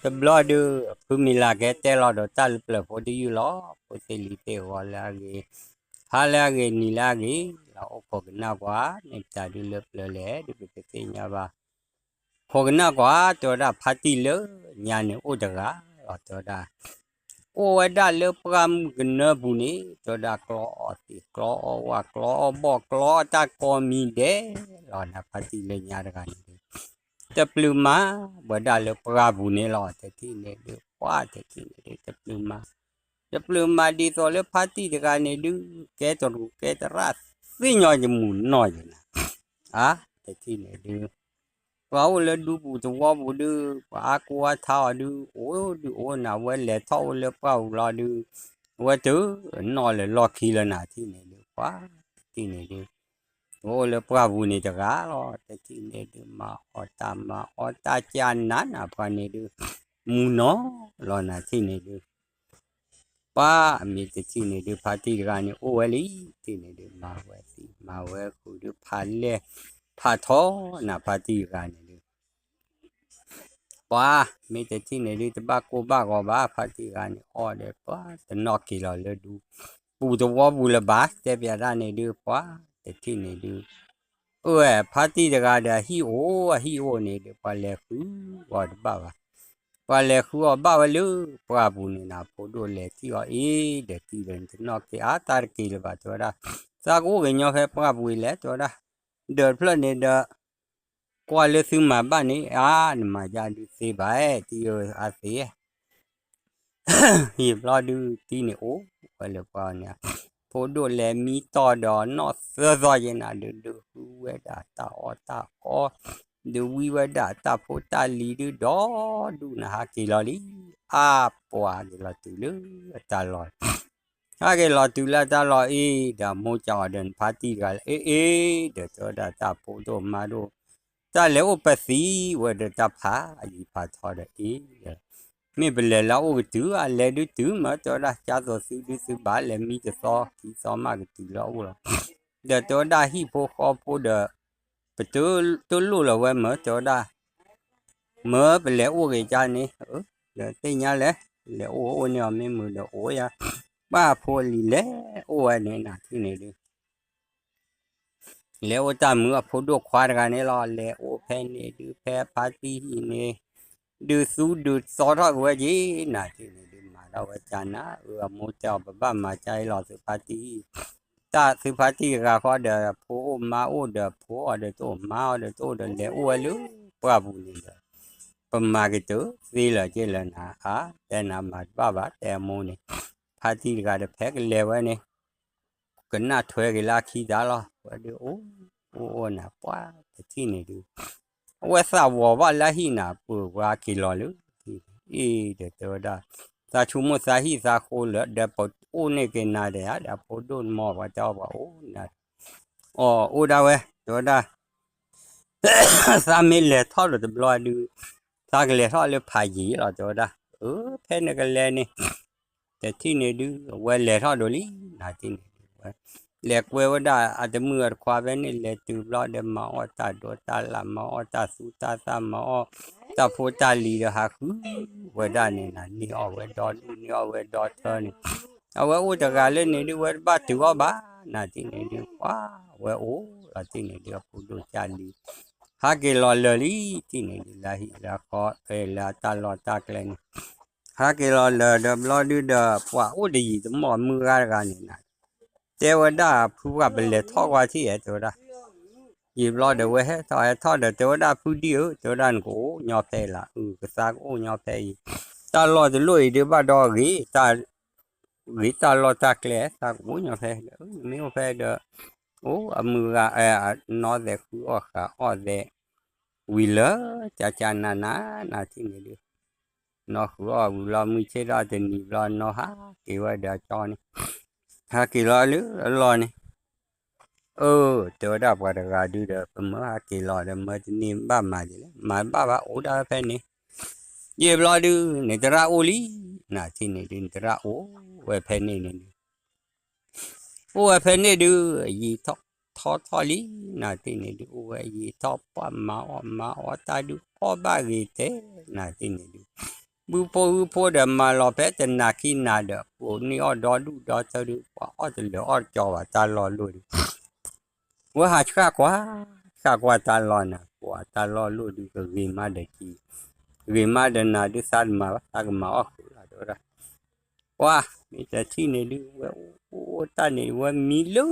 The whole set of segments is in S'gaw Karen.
တဘျီဒုး ဖုမံၤလၤကဟဲတဲလီၤဒီးတၢ်လၢပျၢၤဖိတယုၢ်လီၤ. ဖိသ့ၣ်လံၤသ့ၣ်ဂီၤလၢအဂ့ၤ, ဟါလၢအဂ့ၤ နံၤလၢအဂ့ၤလီၤ. အိၣ်ခိးကနၣ်ကွၢ် မ့ၢ်ပတၢ်ဒုးလၢပျၢၤလဲၣ် ဒုးပတသ့ၣ်ညါဘၣ်. ခိးကနၣ်ကွၢ် တဲဝဲဒၣ် ဖါတံၢ်လၢညါန့ၣ်အိၣ်တဂၤလီၤ တဲဝဲဒၣ် အိၣ်ဝဲဒၣ်လၢပှၢ်မုၢ်ကနၢပူၤန့ၣ် တဲဝဲဒၣ် ကျီအီၣ်သံး ကျီအီၣ်ဝၣ် ကျီအီၣ်ဘီၣ် ကျီအီၣ်တၢ်ကိးမံၤဒဲးလီၤ. နဖါတံၢ်လၢညါတဂၤန့ၣ်ဒုး တပျုာ်မၤဝဲဒၣ်လၢပှၢ်ပူၤန့ၣ်လီၤ. တထံၣ်န့ၣ်ဒုး ပှၢ်တထံၣ်န့ၣ်ဒုး တပျုာ်မၤ, တပျုာ်မၤဒ်သိးလၢဖါတံၢ်တဂၤန့ၣ်ဒုး ကဲတရူးကဲတရၣ်သ့ၣ်ညီယမူၤနီၢ်ယဲနၤ, အါ တထံၣ်န့ၣ်ဒုး ပှၤအိၣ်လၢဒူပူၤသဝီပူၤဒုး ပှၤအါကိအါထါအီၤဒုး အိၣ်ဒုးအိၣ်နၤ အဝဲလဲၤထီၣ်အိၣ်လၢပှၢ်ပူၤလီၤဒုး အဝဲတနီၣ်လၢၤလီၢ်ခံလၢနၤ ထံၣ်န့ၣ်ဒုး ပှၢ်တထံၣ်န့ၣ်ဒုး အိၣ်လၢပှၢ်ပူၤန့ၣ်တဂၤလီၤ. တထံၣ်န့ၣ်ဒုး မၤအီၣ်တၢ်မၤအီၣ်တၢ်ကၢနးနး ပှၤန့ၣ်ဒုး မူၤနီၢ်လီၤနၤ ထံၣ်န့ၣ်ဒုး ပှၢ်မ့ၢ်တထံၣ်န့ၣ်ဒုး ဖါတံၢ်တဂၤန့ၣ်အိၣ်ဝဲလံ ထံၣ်န့ၣ်ဒုး မၤဝဲသံးမၤဝဲဃုာ်ဒုး ဖးလဲၢ်ဖးထီနၤ ဖါတံၢ်တဂၤန့ၣ်ဒုး ပှၤမ့ၢ်တထံၣ်န့ၣ်ဒုး တဘၣ်ကိၢ်ဘၣ်ဂီၤဘၣ် ဖါတံၢ်တဂၤန့ၣ် အီၣ်ဒီးပှၤတနီၣ်က့ၤလီၤလၢဒူ ပူၤသဝီပူၤလၢၤဘၣ် တဲပျးတၢ်န့ၣ်ဒုး ပှၤတထံၣ်န့ၣ်ဒုး အဝဲဖါတံၢ်တဂၤဒီး အဟံၣ်အိၣ်အဟံၣ်အိၣ်န့ၣ်ဒုး ပှၤလဲၤဃုအီၤတဘၣ်ဘၣ်. ပှၤလဲၤဃုအီၤဘၣ်ဝဲလၢပှၢ်ပူၤန့ၣ်နၤ ဖိဒိၣ်လဲၤထံၣ်အီၤအ့ၣ်ဒီးတံၢ်ဒီး နတနီၣ်က့ၤအါတၢ်တက့ၤလၢၤဘၣ် တဲဝဲဒၣ် သးကအိၣ်ဂ့ၤညီဖဲပှၢ်ပူၤအံၤလဲၣ် တဲဝဲဒၣ် ဒီးတဖျၢၣ်န့ၣ်ဒီး ကွၢ်လၢသုမၤဘၣ်န့ၣ် အါ နမၤယါဒုးသ့ဘၣ် တံၢ်ဧၢ အါသ့ ယံာ်ဘျီဒုး တံၢ်န့ၣ်အိၣ်ဝဲလၢပှၢ်န့ၣ် ဖိဒိၣ်လဲၤမံတီၢ်ဒီးနီၢ်သၢသီယဲနၤဒုး ဒုးဃုဝဲဒၣ်တၢ်အီၣ်တၢ်အီ ဒုးဝံဝဲဒၣ်တၢ်ဖိတၢ်လံၤဒုးဒီဒူၣ်နၤ ဟးက့ၤလီၤလံ အါပှၤက့ၤလီၤတုၤလၢတၢ်လီၢ် ဟဲက့ၤလီၤတုၤလၢတၢ်လီၢ်အံၤဒီး မိၢ်ကၠီအီၤဒီးနဖါတံၢ်တဂၤလၢ အ့ၣ်အ့ၣ် ဒီးတဲဝဲဒၣ်တၢ်ဖိဒိၣ်မါဒိၣ် တၢ်လဲၤအိၣ်ပသံဝဲဒီးတၢ်ဖးယံၤဖးထီဒီးအ့ၣ်ဒီး မ့ၢ်ပလဲၤလၢအအိၣ်ကတုၤ အလဲၤဒုးတုၤမၢ တဲဝဲဒၣ် ကၢ်သိးသုဒုးသုဘၣ် လဲၤမံတသီခံသီမးကတုၤလၢအအိၣ်လီၤ. ဒီးတဲဝဲဒၣ်ဟံၣ်ဖိဃီဖိဒီး ပတလိၣ်လၢၤဝဲမၢ တဲဝဲဒၣ် မၢပလဲၤအိၣ်ဂ့ၤကၢ်န့ၣ် ဒီးသ့ၣ်ညါလဲၣ် လဲၤအိၣ်အိၣ်န့ၢ်အီၤမ့ၢ်မုာ်ဒီးအိၣ်ယါ ပှၢ်ဖိလံၤလဲၤအိၣ်ဝဲန့ၣ်နၤထံၣ်န့ၣ်ဒုး လဲၤအိၣ်တၢ်မုာ်အဖိဒိၣ်ခွါတဂၤန့ၣ်လီၤ. လဲၤအိၣ်ဖဲန့ၣ်ဒုး ဖဲဖါတံၢ်ဟံၣ်န့ၣ် ဒုးသူဒုးသီထီၣ်က့ၤဝဲက့ၤ နၤထံၣ်န့ၣ်ဒုး မၤထီၣ်ဝဲကၢ်နၤ အၢ အမိၢ်တဲအီၤ ပဘၣ်မၤကၢ်အံၤလီၤ သုဖါတံၢ်ဟံၣ် တၢ်သုဖါတံၢ်တဂၤဃီဒီး ဖိအိၣ်မါအိၣ်ဒီး ဖိအီၤဒီးတအိၣ် မါအီၤဒီးတအိၣ်ဒီး လဲၤအိၣ်ဝဲလၢပှၢ်ပူၤန့ၣ်ဒီး ပမၤကတၢၢ်သ့လၢာ်က့လၢာ်နၤ အါ တဲနၤမၤတဘၣ်ဘၣ် တဲအမိၢ်န့ၣ် ဖါတံၢ်တဂၤဒီး ဖဲကလဲၤဝဲန့ၣ် ကနၣ်ထွဲက့ၤလၢအခံသးလီၤ. ဝဲဒုးအိၣ် အိၣ်အိၣ်နၤ ပှၢ်တထံၣ်န့ၣ်ဒုး အဝဲသးဝီၤဘၣ်လၢဟံၣ်နၤ ပၢၤပှၤက့ၤလီၤလၢ အ့ၣ်ဒီးတဲဝဲဒၣ် သးဆိကမိၣ်သးဟံၣ်သးဃိလၢာ် ဒီးပအိၣ်န့ၢ်က့ၤနၤဒီးယါ ဒီးဖိဒိၣ်မီၢ်ပှၤတဲအီၤပှၤအိၣ်နၤ အီၣ်အိၣ်ဒၣ်ဝဲ တဲဝဲဒၣ် သးမ့ၢ်လဲၤထီၣ်ဒီးတဘျီဒုး သးကလဲၤထီၣ်လၢဖးယံၤလီၤ တဲဝဲဒၣ် အၢ ဖဲနကလဲၤန့ၣ် တထံၣ်န့ၣ်ဒုး အဝဲလဲၤထီၣ်ဒိးလံ နၤထံၣ်န့ၣ်ဒုး ဝဲ လဲၤကွဲဝဲဒၣ်အတမုၣ်အတခွါဖဲန့ၣ် လဲၤတုၤဘျီဒီး မၤအီၣ်တၢ်ဒိးတၢ်လၣ် မၤအီၣ်တၢ်သူတၢ်သၣ် မၤအီၣ်တၢ်ဖိတၢ်လံၤဒီး ဟးဃုဝဲဒၣ်န့ၣ်နၤ န့ၢ်အီၣ်ဝဲဒီဒူၣ် န့ၢ်အီၣ်ဝဲဒီထၢန့ၣ် အဝဲအိၣ်တဂၤလၢန့ၣ်ဒုး ဝဲတဘၣ်တုၤအီၣ်ဘၣ် နၤထံၣ်န့ၣ်ဒုး ပှၤဝဲအိၣ်လီၤထံၣ်န့ၣ်ဒုး အဖိဒိၣ်ကၢ်လံ ဟးက့ၤလီၤလၢာ်လံ ထံၣ်န့ၣ်ဒုး လၢဟံၣ်လၢဃီ လၢအတၢ်လီၢ်တၢ်ကျဲန့ၣ် ဟးက့ၤလီၤလၢာ်ဒီးဘျီဒုးဒီး ပှၤအိၣ်တယံာ်တမီၢ်အမုၢ်ဂၤတဂၤန့ၣ်နၤ တဲဝဲဒၣ်ဖုပှၢ်ပလဲၤထီၣ်ကွၢ်ထံၣ်ဧါ တဲဝဲဒၣ် ယံာ်ဘျီဒီးဝဲဟဲထီၣ်ဟဲထီၣ်ဒီး တဲဝဲဒၣ်ဖုဒံၣ်ဧၢ တဲဝဲဒၣ်နကအိၣ်ညီဖဲအံၤလၢ အု ကသါကအိၣ်ညီဖဲအံၤ တၢ်လီၢ်တလိၣ်အံၤဒုးဘၣ်ဒီးဂ့ၤ ဂ့ၤတၢ်လီၢ်တၢ်ကျဲ သးကအိၣ်ညီဖဲ မ့ၢ်အိၣ်ဖဲဒီး အိၣ်အမုၢ်ဂၤ နီၢ်သဲးဃုအီၣ်ဃာ်အီၣ်သဲး ဝံၤလၢ ကၢ်ကၢ်နးနး နၤထံၣ်န့ၣ်ဒုး နီၢ်ဃုအီၣ်ဝံၤလီၤ မုၢ်ဆ့ၣ်ထီၣ်တနံၤဘျီ နီၢ်ဟးက့ၤဝဲဒီးအကၠီန့ၣ် ဟးက့ၤလီၤလၢအလီၢ်န့ၣ် အၢ တဲဝဲဒၣ်ပှၤတဂၤဒုးဒီး ပမၢဟးက့ၤလီၤဒီး မၢတန့ၢ်ဘၣ်မၤဒ်လဲၣ် မၤဘၣ်ဘၣ်အိၣ်ဒၣ်ဝဲဖဲန့ၣ် ယံာ်ဘျီဒုး နသရၣ်အိၣ်လံ နၤထံၣ်န့ၣ်ဒုး နသရၣ်အိၣ်ဝဲဖဲန့ၣ်န့ၣ်ဒုး အိၣ်ဝဲဖဲန့ၣ်ဒုး ယံာ်ထီၣ်ထီၣ်လံ နၤထံၣ်န့ၣ်ဒုး အိၣ်ဝဲယံာ်ထီၣ်ပှၢ်မၤအီၣ်မၤအီၣ်တၢ်ဒုးအီၣ်ဘၣ်ဂ့ၤတဲ နၤထံၣ်န့ၣ်ဒုး ဘုဖိဃုဖိဒီးမၤလီၤဖဲတနၤခံနၤဒီး ကိးန့ၢ်အီၣ်ဒီဒူၣ်ဒီထၢဒုး ပှၤအီၣ်တလၢာ်အီၣ်တကီဘၣ်တၢ်လီၢ်လိၣ်ဒုး ဝဲဟးဆှၣ်ကွၢ်, ဆှၣ်ကွၢ်တၢ်လီၢ်နၤ ပှၤတၢ်လီၢ်လိၣ်ဒုး ကဂ့ၤမးဒီးက့ၤ, ဂ့ၤမးဒီးနၤဒုး သးတမၤဘၣ် သးကမၤအီၣ်ဃုာ်လီၤ တဲဝဲဒၣ်. ပှၤ မ့ၢ်တထံၣ်န့ၣ်ဒုး ဝဲအိၣ်တၢ်န့ၣ် ဝဲမံလၢ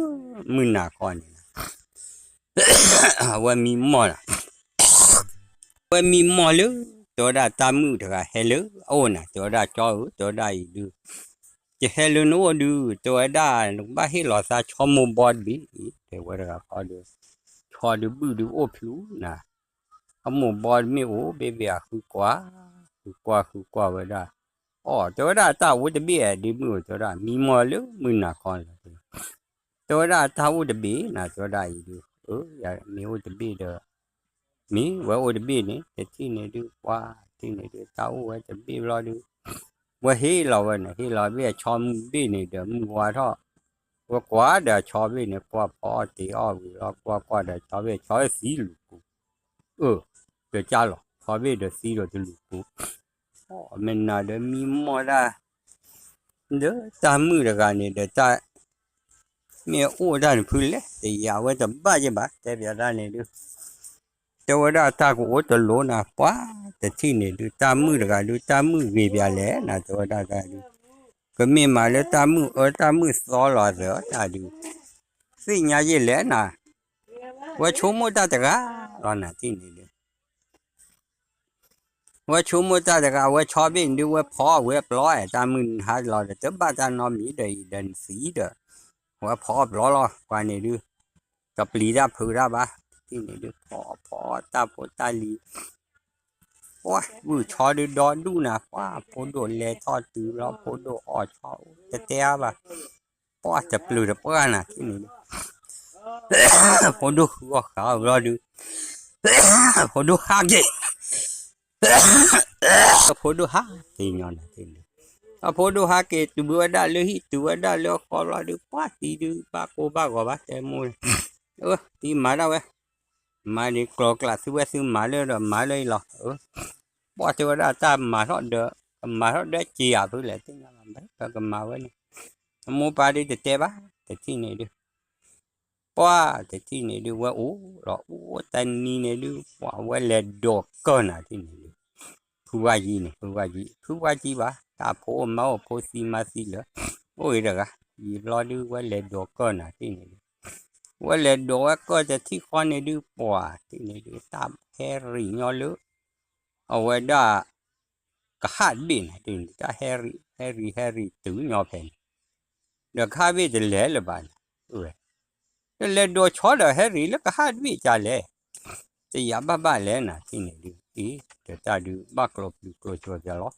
မုၢ်နၤခီန့ၣ် ဝဲမံမီၢ်လီၤ. ဝဲမံမီၢ်လၢ တဲဝဲဒၣ်တၢ်မုၣ်တဂၤဟဲလၢအအိၣ်နၤ တဲဝဲဒၣ်ကၠီဧၢ တဲဝဲဒၣ်အံၤဒုး ယဟဲလၢနအိၣ်ဒုး တဲဝဲဒၣ် နကဘၣ်ဟ့ၣ်လီၤသးဆီမိၢ်ဘီတဘ့ၣ် တဲဝဲတဂၤဃီဒီး ဆီဒုးဘုၣ်ဒုးအိၣ်ဖျုးနၤ အမိၢ်ဘီတမ့ၢ်အိၣ်ဘ့ၣ်ဘ့ၣ် အဃုကွၢ်, ဃုကွၢ်ဃုကွၢ်ဝဲဒၣ်, အိ တဲဝဲဒၣ်တၢ်အိၣ်တဘ့ၣ်ဒုးမုၣ်ဧၢ တဲဝဲဒၣ် မံမီၢ်လၢမုၢ်နၤခီန့ၣ် တဲဝဲဒၣ်တၢ်အိၣ်တဘ့ၣ်နၤ တဲဝဲဒၣ်အံၤဒုး မ့ၢ်အိၣ်တဘ့ၣ်ဒီး မ့ၢ်ဝဲအိၣ်တဘ့ၣ်န့ၣ် တထံၣ်န့ၣ်ဒုး ပှၤ တထံၣ်န့ၣ်ဒုး တၢ်အိၣ်ဝဲတဘ့ၣ်ဘျီဒုး ဝဲဟ့ၣ်လီၤဝဲန့ၣ် ဟ့ၣ်လီၤဘ့ၣ်အဆီမုၢ်ဘ့ၣ်န့ၣ်ဒီး မုၢ်ဝါထီၣ်, ဝဲကွၢ်ဒီးအဆီဘ့ၣ်န့ၣ် ကွၢ်ဖီအီၣ်တ့ၤအီၣ်ဝံၤလီၤ ကွၢ်ကွၢ်ဒီးဆီဘ့ၣ် ဆီဘ့ၣ်သံလူၤကိၤ, အၢ, ကစၢ်လီၤ ဆီဘ့ၣ်ဒီးသံဒီးတလူၤကိၤ, မ့ၢ်နၤဒီးမံမီၢ်ဒၣ် ဒီးတၢ်မုၣ်တဂၤန့ၣ်ဒီး တၢ် မ့ၢ်အိၣ်ဒၣ်န့ၣ်ဖုလဲၣ် တယာ်ဝဲတဘၣ်ယဲၢ်ဘၣ် တဲပျးတၢ်န့ၣ်ဒုး တဲဝဲဒၣ်တၢ်ကအိၣ်တလိၤနၤ ပှၤ တထံၣ်န့ၣ်ဒုး တၢ်မုၣ်တဂၤဒုး တၢ်မုၣ်ဂ့ၤပျးလဲၣ်နၤ တဲဝဲဒၣ်တၢ်ဒုး ကမ့ၢ်မးလၢတၢ်မုၣ်အၢတၢ်မုၣ်သီလီၤသၢတၢ်ဒုး သ့ၣ်ညါယဲၢ်လဲၣ်နၤ ဝဲဆိကမိၣ်တၢ်တဂၤလီၤနၤ တထံၣ်န့ၣ်ဒုး ဝဲဆိကမိၣ်တၢ်တဂၤ ဝဲဆီဘ့ၣ်န့ၣ်ဒုး ဝဲဖီအီၣ်ဝဲအပျီအဲ တၢ်မုၢ်နဟါလီၤဒီး တဘၣ်တၢ်နီတမံၤဒီးအံၤဒီးနသံဒီး ဝဲဖီအီၣ်ပျီလီၤ ပှၤန့ၣ်ဒုး တပျံၤတၢ်ဖုးတၢ်ဘၣ် တထံၣ်န့ၣ်ဒုး ဖီဖီတၢ်ဖိတၢ်လံၤ ပှၤဝုၢ်ဆီဒုးဒီဒူၣ်နၤ ပှၤဖိဒိၣ်လဲၤထီၣ်တုၤလီၤ ဖိဒိၣ်အီၣ်ဆီအိၣ်တတဲအါဘၣ် ပှၤတပျုာ်တပှၢ်နၤ တထံၣ်န့ၣ်ဒုး ဖိဒိၣ်ဃုအီၣ်ဃာ်အီၤဘျီဒုး ဖိဒိၣ်ဟးက့ၤ ဖိဒိၣ်ဟးက့ၤညီနၤ တထံၣ်န့ၣ် အဖိဒိၣ်ဟးက့ၤ တုၤဝဲဒၣ်လၢဟံၣ်တုၤဝဲဒၣ်လၢအဃီဘျီဒုး ပှၤတံၤဒုး ဘၣ်ကိၢ်ဘၣ်ဂီၤဘၣ် တဲမိၢ် အၢ တံၤမၤဒၣ်ဝဲ မၤန့ၣ်ကျီၤကျးသုဝဲသုမၤလၢဒီးမၤလၢအံၤလီၤ ပှၤတဲဝဲဒၣ်တၢ်မၤထီၣ်ဒီး ကမၤထီၣ်ဒီးစံးယၤဖုလဲၣ် သ့ၣ်ညါလီၤ မ့ၢ်ကမၤဝဲန့ၣ် အမိၢ်ပၢ်ဒုးတတဲဘၣ် တထံၣ်န့ၣ်ဒုး ပှၤတထံၣ်န့ၣ်ဒုး ဝဲအိၣ်လီၤအိၣ်တနံၤန့ၣ်ဒုး ပှၤဝဲလဲၤဒိးကၢၢ်နၤ တထံၣ်န့ၣ်ဒုး ဖုဝါယံန့ၣ် ဖုဝါယံ ဖုဝါယံဘၣ် တၢ်ဖိအိၣ်မါအိၣ်ဖိသံမါသံလၢ အိၣ်ဂ့ၤတဂၤ ယံာ်ဘျီဒုး ဝဲလဲၤဒိးကၢၢ်နၤ တထံၣ်န့ၣ်ဒုး ဝဲလဲၤဒိးဝဲကၢၢ်တထံၣ်ဃီန့ၣ်ဒုး ပှၤ တထံၣ်န့ၣ်ဒုး တၢ်ဟဲရံၣ်ညီလၢ အဝဲဒၣ် ကဟၣ်တဘ့ၣ်န့ၣ် တထံၣ်န့ၣ် တၢ်ဟဲရံၣ် ဟဲရံၣ် ဟဲရံၣ်တုၤညီဖဲန့ၣ် ဒီးကဟၣ်ဘ့ၣ်တလဲၤလၢၤဘၣ်န့ၣ် ဝဲ တလဲၤဒိးဆီဒီးဟဲရံၣ်လၢကဟၣ်တဘ့ၣ်ကလဲၣ် တယာ်ဘၣ်ဘၣ်လဲၣ်နၤ တထံၣ်န့ၣ်ဒုး အံၤ ဒီးတၢ်ဒုးဘၣ်ကျိၤပျုၤကျိၤစိၤပျၤလီၤ ယံာ်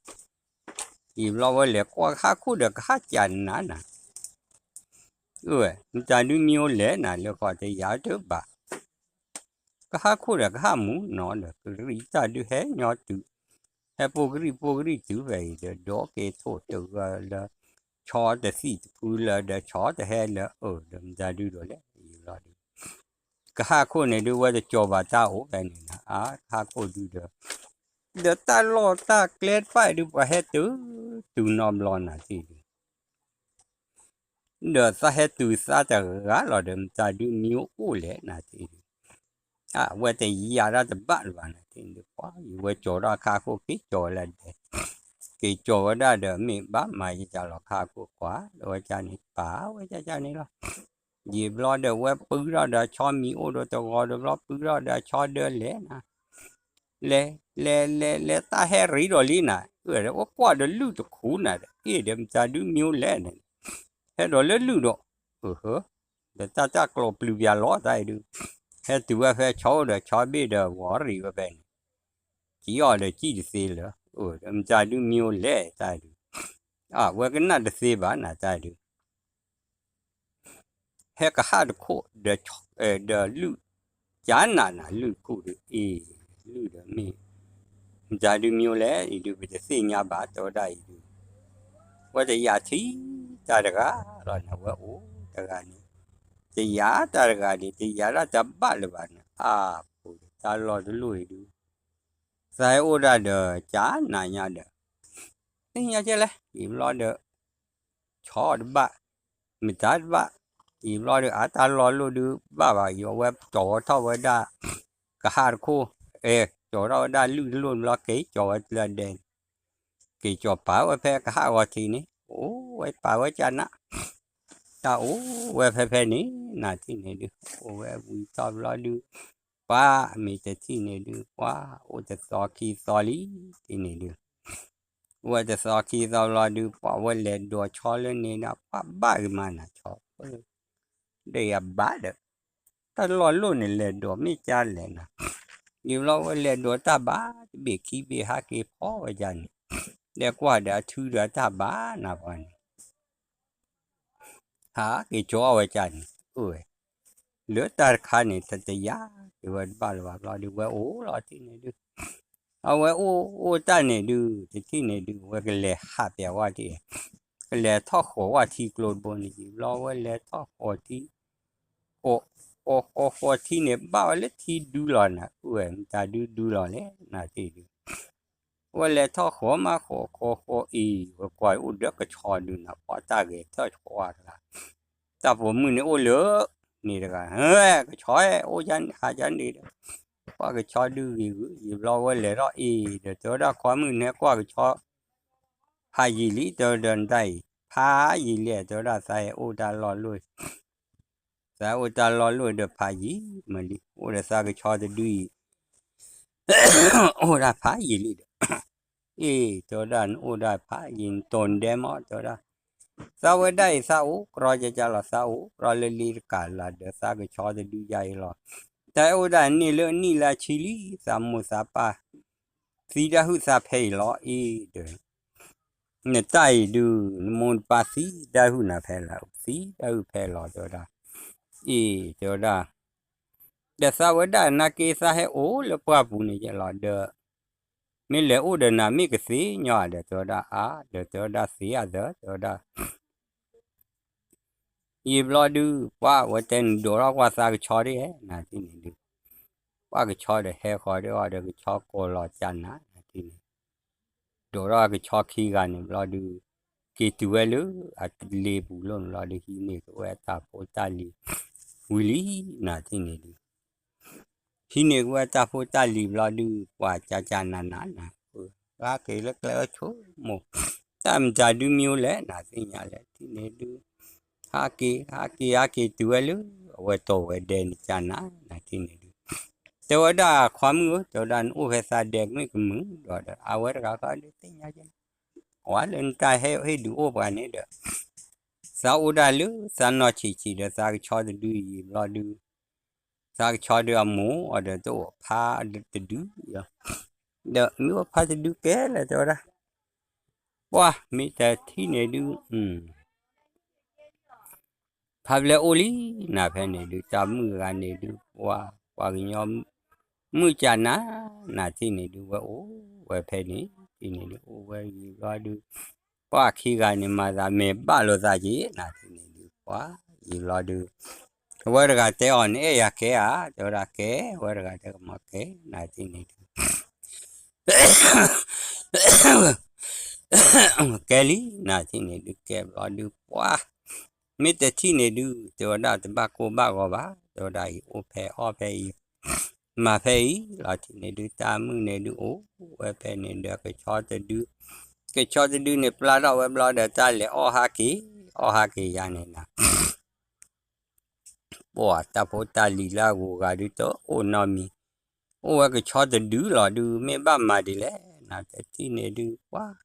ဘျီဝဲလဲၤကွၢ်ကဟၣ်ခိၣ်ဒီးကဟၣ်ကၠးနးနၤ ဝဲ မတၤဒုးမံအိၣ်လဲၣ်နၤ လၢဃီတယာ်တဘၣ် ကဟၣ်ခိၣ်ဒီးကဟၣ်မူနီၤဒီး ကရံၣ်တၢ်ဒုးဟဲညီတုၤ ဟဲပိာ်ကရံၣ်ပိာ်ကရံၣ်တုၤဖဲအံၤဒီး ဒီးက့ၤထိၣ်တဂၢၢ်လၢ ဆီတသံၣ်တဖုလၢဒီး ဆီတဟဲလၢအၢၣ်ဒီး မတၤဒုးဒိးလဲၣ် ယံာ်ဘျီဒုး ကဟၣ်ခိၣ်န့ၣ်ဒုး ဝဲတကၠီၤဘၣ်တၢ်အိၣ်ဖဲန့ၣ်နၤ အါ ကဟၣ်ခိၣ်ဒုးဒီး ဒီးတၢ်လီၢ်တၢ်ကျဲတဖၣ်ဒုး ပှၤဟဲတုၤ တုၤနီတဘျီနၤ တထံၣ်ဒုး ဒီးသးဟဲတုၤသးတဂၤလီၤဒီး မတၤဒုးမံအိၣ်လဲၣ်နၤ တထံၣ်ဒုး အဝဲတယာ်ဒၣ်တဘၣ်လၢၤဘၣ်နၤ တထံၣ်ဒုး ပှၤ ယဝဲကၠီၤဒီးခါခိၣ်က့ၤကၠီၤဝဲလၢဒဲး က့ၤကၠီၤဝဲဒၣ်ဒီး မ့ၢ်ဘၣ်မၤယကလီၤခါခိၣ်ကွၢ် ဒီးဝဲကန့ၣ် ပာ်ဝဲကန့ၣ်လီၤ ယံာ်ဘျီဒီးဝဲပုထီၣ်ဒီးဆီမံၤအိၣ်ဒီးတဂီၤဒီးဘျီ ပုထီၣ်ဒီးဆီဒၢလဲၣ်နၤ လဲၤ လဲၤ လဲၤ လဲၤ တၢ်ဟဲရံၣ်ဒီးလံနၤ အိၣ်ကွၢ်ဒီးလုၢ်တခူနၤဒီး အ့ၣ်ဒီးမတၤဒုးမံအိၣ်လဲၣ်န့ၣ် ဟဲဒီးလၢလုၢ်ဒီး အၢ ဒီးတၢ်တၢ်ကျိၤပျုၤပျၤလီၤတၢ်အံၤဒုး ဟဲတုၤဝဲဖဲဆီအိၣ်ဒီးဆီဘ့ၣ်ဒီးဝီၤရံၣ်ဝဲဖဲန့ၣ် ကံအီၤဒီးကံၣ်တသ့လၢၤ ဒီးမတၤဒုးမံအိၣ်လဲၣ်တၢ်အံၤဒုး အဝဲကနၣ်တသ့ဘၣ်နၤတၢ်အံၤဒုး ဟဲကဟၣ်တခိၣ် ဒီးလုၢ် ကနၣ်နၤလုၢ်တခူဒီး အ့ၣ် လုၢ်ဒီးမ့ၢ် မတၤဒုးမံအိၣ်လဲၣ် အံၤဒုး ပတသ့ၣ်ညါဘၣ်တဲဝဲဒၣ်အံၤဒုး ဝဲတယာ်ထံတၢ်တဂၤလီၤန့ၣ် ဝဲအိၣ်တဂၤန့ၣ် တယာ်တၢ်တဂၤန့ၣ် တယာ်ဒၣ်တဘၣ်လၢၤဘၣ်န့ၣ် အါ ဖိတၢ်လီၢ်တလိၣ်အံၤဒုး သးဟဲအိၣ်ဒၣ်ဒီးကနၤညါဒီး သ့ၣ်ညါကဲလဲၣ် ယံာ်ဘျီဒီး ဆီတဘၣ်, မတၤတဘၣ်, ယံာ်ဘျီဒီး အတၢ်လီၢ်လိၣ်ဒုးဘၣ်ဘၣ် ယဝဲကၠီၤဝဲထီၣ်ဝဲဒၣ် ကဟၣ်တခိၣ်, အဲ ကၠီၤထီၣ်ဝဲဒၣ်လုၢ်တလိၣ်ဘျီ က့ၤကၠီၤဝဲလၢဒဲန့ၣ်, က့ၤကၠီၤပာ်ဝဲဖဲကဟၣ်ဂီၤထံးန့ၣ် အိၣ်ဝဲပာ်ဝဲကနၣ်, တၢ်အိၣ်ဝဲဖဲဖဲန့ၣ် နၤထံၣ်န့ၣ်ဒုး အိၣ်ဝဲဝံၤထီၣ်ဘျီဒုး ပှၤမ့ၢ်တထံၣ်န့ၣ်ဒုး ပှၤအိၣ်တသီခံသီလံ ထံၣ်န့ၣ်ဒုး ဝဲတသီခံသီဘျီဒုး ပှၤဝဲလဲၤဒိးဆီလၢန့ၣ်ဒီး ပှၤဘၣ်ဂ့ၤမးနၤဆီ ဒီးယဘၣ်ဒီး တၢ်လီၢ်လိၣ်န့ၣ်လဲၤဒိးမ့ၢ်ကၢ်လဲၣ်နၤ, ယံာ်ဘျီဝဲလဲၤဒိးတၢ်ဘၣ် တဘ့ၣ်ခံဘ့ၣ်ဟးက့ၤဖီဝဲဒၣ်န့ၣ်, ဒီးကွၢ်ဒီးအထုဒီးတၢ်ဘၣ်နၤပှၤန့ၣ် ဟးက့ၤကၠီအီၣ်ဝဲကၢ်န့ၣ် အိၣ်ဝဲ လၢတၢ်တခါန့ၣ် တတယၤက့ၤဝဲတဘၣ်လၢၤဘၣ်ဘျီဒုး ဝဲအိၣ်လီၤထံၣ်န့ၣ်ဒုး အဝဲအိၣ်အိၣ်တၢ်န့ၣ်ဒုး တထံၣ်န့ၣ်ဒုး ဝဲကလဲၤဟးပျးဝဲထံၣ်, ကလဲၤထီၣ်ဃီၤဝဲထံကျိတဘိန့ၣ် ယံာ်ဘျီဝဲလဲၤထီၣ်ဃီၤထံ ဃီၤဃီၤဃီၤထံန့ၣ် ဘၣ်ဝဲလၢထံဒုလီၤနၤ အိၣ်ဝဲမတၤဒုဒုလီၤလဲၣ် နၤထံၣ်ဒုး ဝဲလဲၤထီၣ်ဃီၤမးဃီၤဃီၤဃီၤအံၤ ဝဲကွၢ်အိၣ်ဒီးကဆီဒုးနၤ ပှၤတၢ်ဂဲၤထၢၣ်ဆှီတဂၤ တၢ်ပိာ်မုၣ်န့ၣ်အိၣ်လၢန့ၣ်တဂၤ ကဆီအိၣ်ဟးကန့ၣ်ဒီး ကွၢ်ကဆီဒုဂ့ၤဂ့ၤ ယံာ်ဘျီဝဲလဲၤထီၣ်အံၤဒီး တဲဝဲဒၣ်ခွါမုၣ်န့ၣ်ကွၢ်ကဆီ ဖးယံာ်လံ တဲဝဲဒီးနတၢ်အံၤ ဖးယံာ်လံ တဲဝဲဒၣ်သးဟဲအိၣ်တၢ်လီၢ်လိၣ် သးအိၣ်တၢ်လီၢ်လိၣ်ဒီးဖးယံာ်မးလံ အိၣ်ဒီးသးကဆီတဒုအံၤ အိၣ်ဒၣ်ဖးယံာ်လံဒီး အ့ၣ် တဲဝဲဒၣ်နအိၣ်ဒၣ်ဖးယံာ် နတိၤနဒဲမး တဲဝဲဒၣ် သးဝဲဒၣ်အံၤ သးအိၣ်ကြီကကလီၤ သးအိၣ်ကြီလၢလ့တကးလၢ်ဒီး သးကဆီတဒုယါအံၤလီၤ တၢ်အိၣ်ဒၣ်န့ၣ်လၢနံၣ်လၢဆံလံ သးမိၢ်သးပၢ် သံဒၣ်ဟုၣ်သးဖဲအံၤလီၤ အ့ၣ်ဒီး နတၢ်အံၤဒုး နမိၢ်နပၢ်သံဒၣ်ဟုၣ်နၤဖဲလီၤ သံဒၣ်ဟုၣ်ဖဲလီၤ တဲဝဲဒၣ် အ့ၣ် တဲဝဲဒၣ် ဒီးသးဝဲဒၣ်နာ်က့ သးဟဲအိၣ်လၢပှၢ်ပူၤန့ၣ်ယဲလီၤဒီး မ့ၢ်လဲၤအိၣ်ဒီးနၤမ့ၢ်ကသ့ညီဒီး တဲဝဲဒၣ်အါ ဒီးတဲဝဲဒၣ်သ့အသး တဲဝဲဒၣ် ယံာ်ဘျီဒုး ပှၤဝဲတဲနဒိးထီၣ်ကွၢ်သးကဆီဒ်ဧါ နၤထံၣ်န့ၣ်ဒုး ပှၤကဆီဒီးဟဲဃီၤဒီးအီၤဒီးကဆီကိးလီၤကနၤ နၤထံၣ်န့ၣ် ဒိးထီၣ်ကဆီခံဂၤန့ၣ်ဘျီဒုး က့ၤတုၤဝဲလၢအလ့ပူၤလီၤန့ၣ်ဘျီဒုး ဟံးန့ၢ်က့ၤဝဲတၢ်ဖိတၢ်လံၤဝံၤလံ နၤထံၣ်န့ၣ်ဒုး ဟံးန့ၢ်က့ၤဝဲတၢ်ဖိတၢ်လံၤဘျီဒုး ပှၤကကနၤနၤနၤ ဟးက့ၤလၢကျဲဝဲဆိကမိၣ် တၢ်မတၤဒုမံၤအိၣ်လဲၣ် နၤသ့ၣ်ညါလဲၣ် ထံၣ်န့ၣ်ဒုး ဟးက့ၤ ဟးက့ၤ ဟးက့ၤတုၤဝဲလၢ အဝဲတီၢ်ဝဲဒဲန့ၣ်ကနၤ နၤထံၣ်န့ၣ်ဒုး တဲဝဲဒၣ်ခွါမုၣ်ဧၢ တဲဝဲဒၣ်နအိၣ်ဖဲသးဒဲကမ့ၢ်ကမုာ်ဒီး အဝဲတဂၤဃီဒုးသ့ၣ်ညါကဲ အဝဲလၢနတၢ်ဟဲဟ့ၣ်ဒုးအိၣ်ပှၤန့ၣ်ဒီး သးအိၣ်ဒၣ်လၢသးနီၢ်ဆံးဆံးဒီးသးကဆီတဒုအံၤဘျီဒုး သးကဆီဒုးအမိၢ်အီၤဒီးတအိၣ်ဖးတဒုအံၤလီၤ ဒီးမ့ၢ်အိၣ်ဖးတဒုကဲလဲၣ်တဲဝဲဒၣ် ပှၤမ့ၢ်တထံၣ်န့ၣ်ဒုး ဖးဘျဲၣ်အိၣ်လံ နၤဖဲန့ၣ်ဒုး တၢ်မုၣ်ဂၤန့ၣ်ဒုး ပှၤ ပှၤကညီ မုၣ်ကနၤ နၤထံၣ်န့ၣ်ဒုး ဝဲအိၣ်ဝဲဖဲန့ၣ် ထံၣ်န့ၣ်ဒုးအိၣ်ဝဲယံာ်ဘျီဒုး ပှၤခံဂၤန့ၣ်မၤသးမဲာ်ဘၣ်လိာ်သးက့ၤ နၤထံၣ်န့ၣ်ဒုး ပှၤယံာ်ဘျီဒုး အဝဲတဂၤတဲအီၤန့ၣ် အဲၣ်ယၤကဲဧါ တဲဝဲဒၣ်ကဲ အဝဲတဂၤတဲကမၤကဲ နၤထံၣ်န့ၣ်ဒုး ကဲလံ နၤထံၣ်န့ၣ်ဒုး ကဲဘျီဒုး ပှၤ မ့ၢ်တထံၣ်န့ၣ်ဒုး တဲဝဲဒၣ်တဘၣ်ကိၢ်ဘၣ်ဂီၤဘၣ် တဲဝဲဒၣ်အံၤအိၣ်ဖဲအီၣ်ဖဲအံၤ မၤဖဲအံၤ လီၤထံၣ်န့ၣ်ဒုး တၢ်မုၣ်န့ၣ်ဒုးအိၣ်ဝဲဖဲန့ၣ်ဒီးကဆီတဒု ကဆီတဒုန့ၣ် ပျၢ်ထီၣ်ဝဲဘျီဒီး တၢ်လဲၤအီၣ်ဟးက့ၤ အီၣ်ဟးက့ၤယါန့ၣ်နၤ ပှၤတၢ်ဖိတၢ်လံၤလၢအဂုၤအဂၤဒုးတအိၣ်နီတမံၤ အိၣ်ဝဲကဆီတဒုလီၤဒုး မ့ၢ်ဘၣ်မၤဒ်လဲၣ် နၤတထံၣ်န့ၣ်ဒုး ပှၤ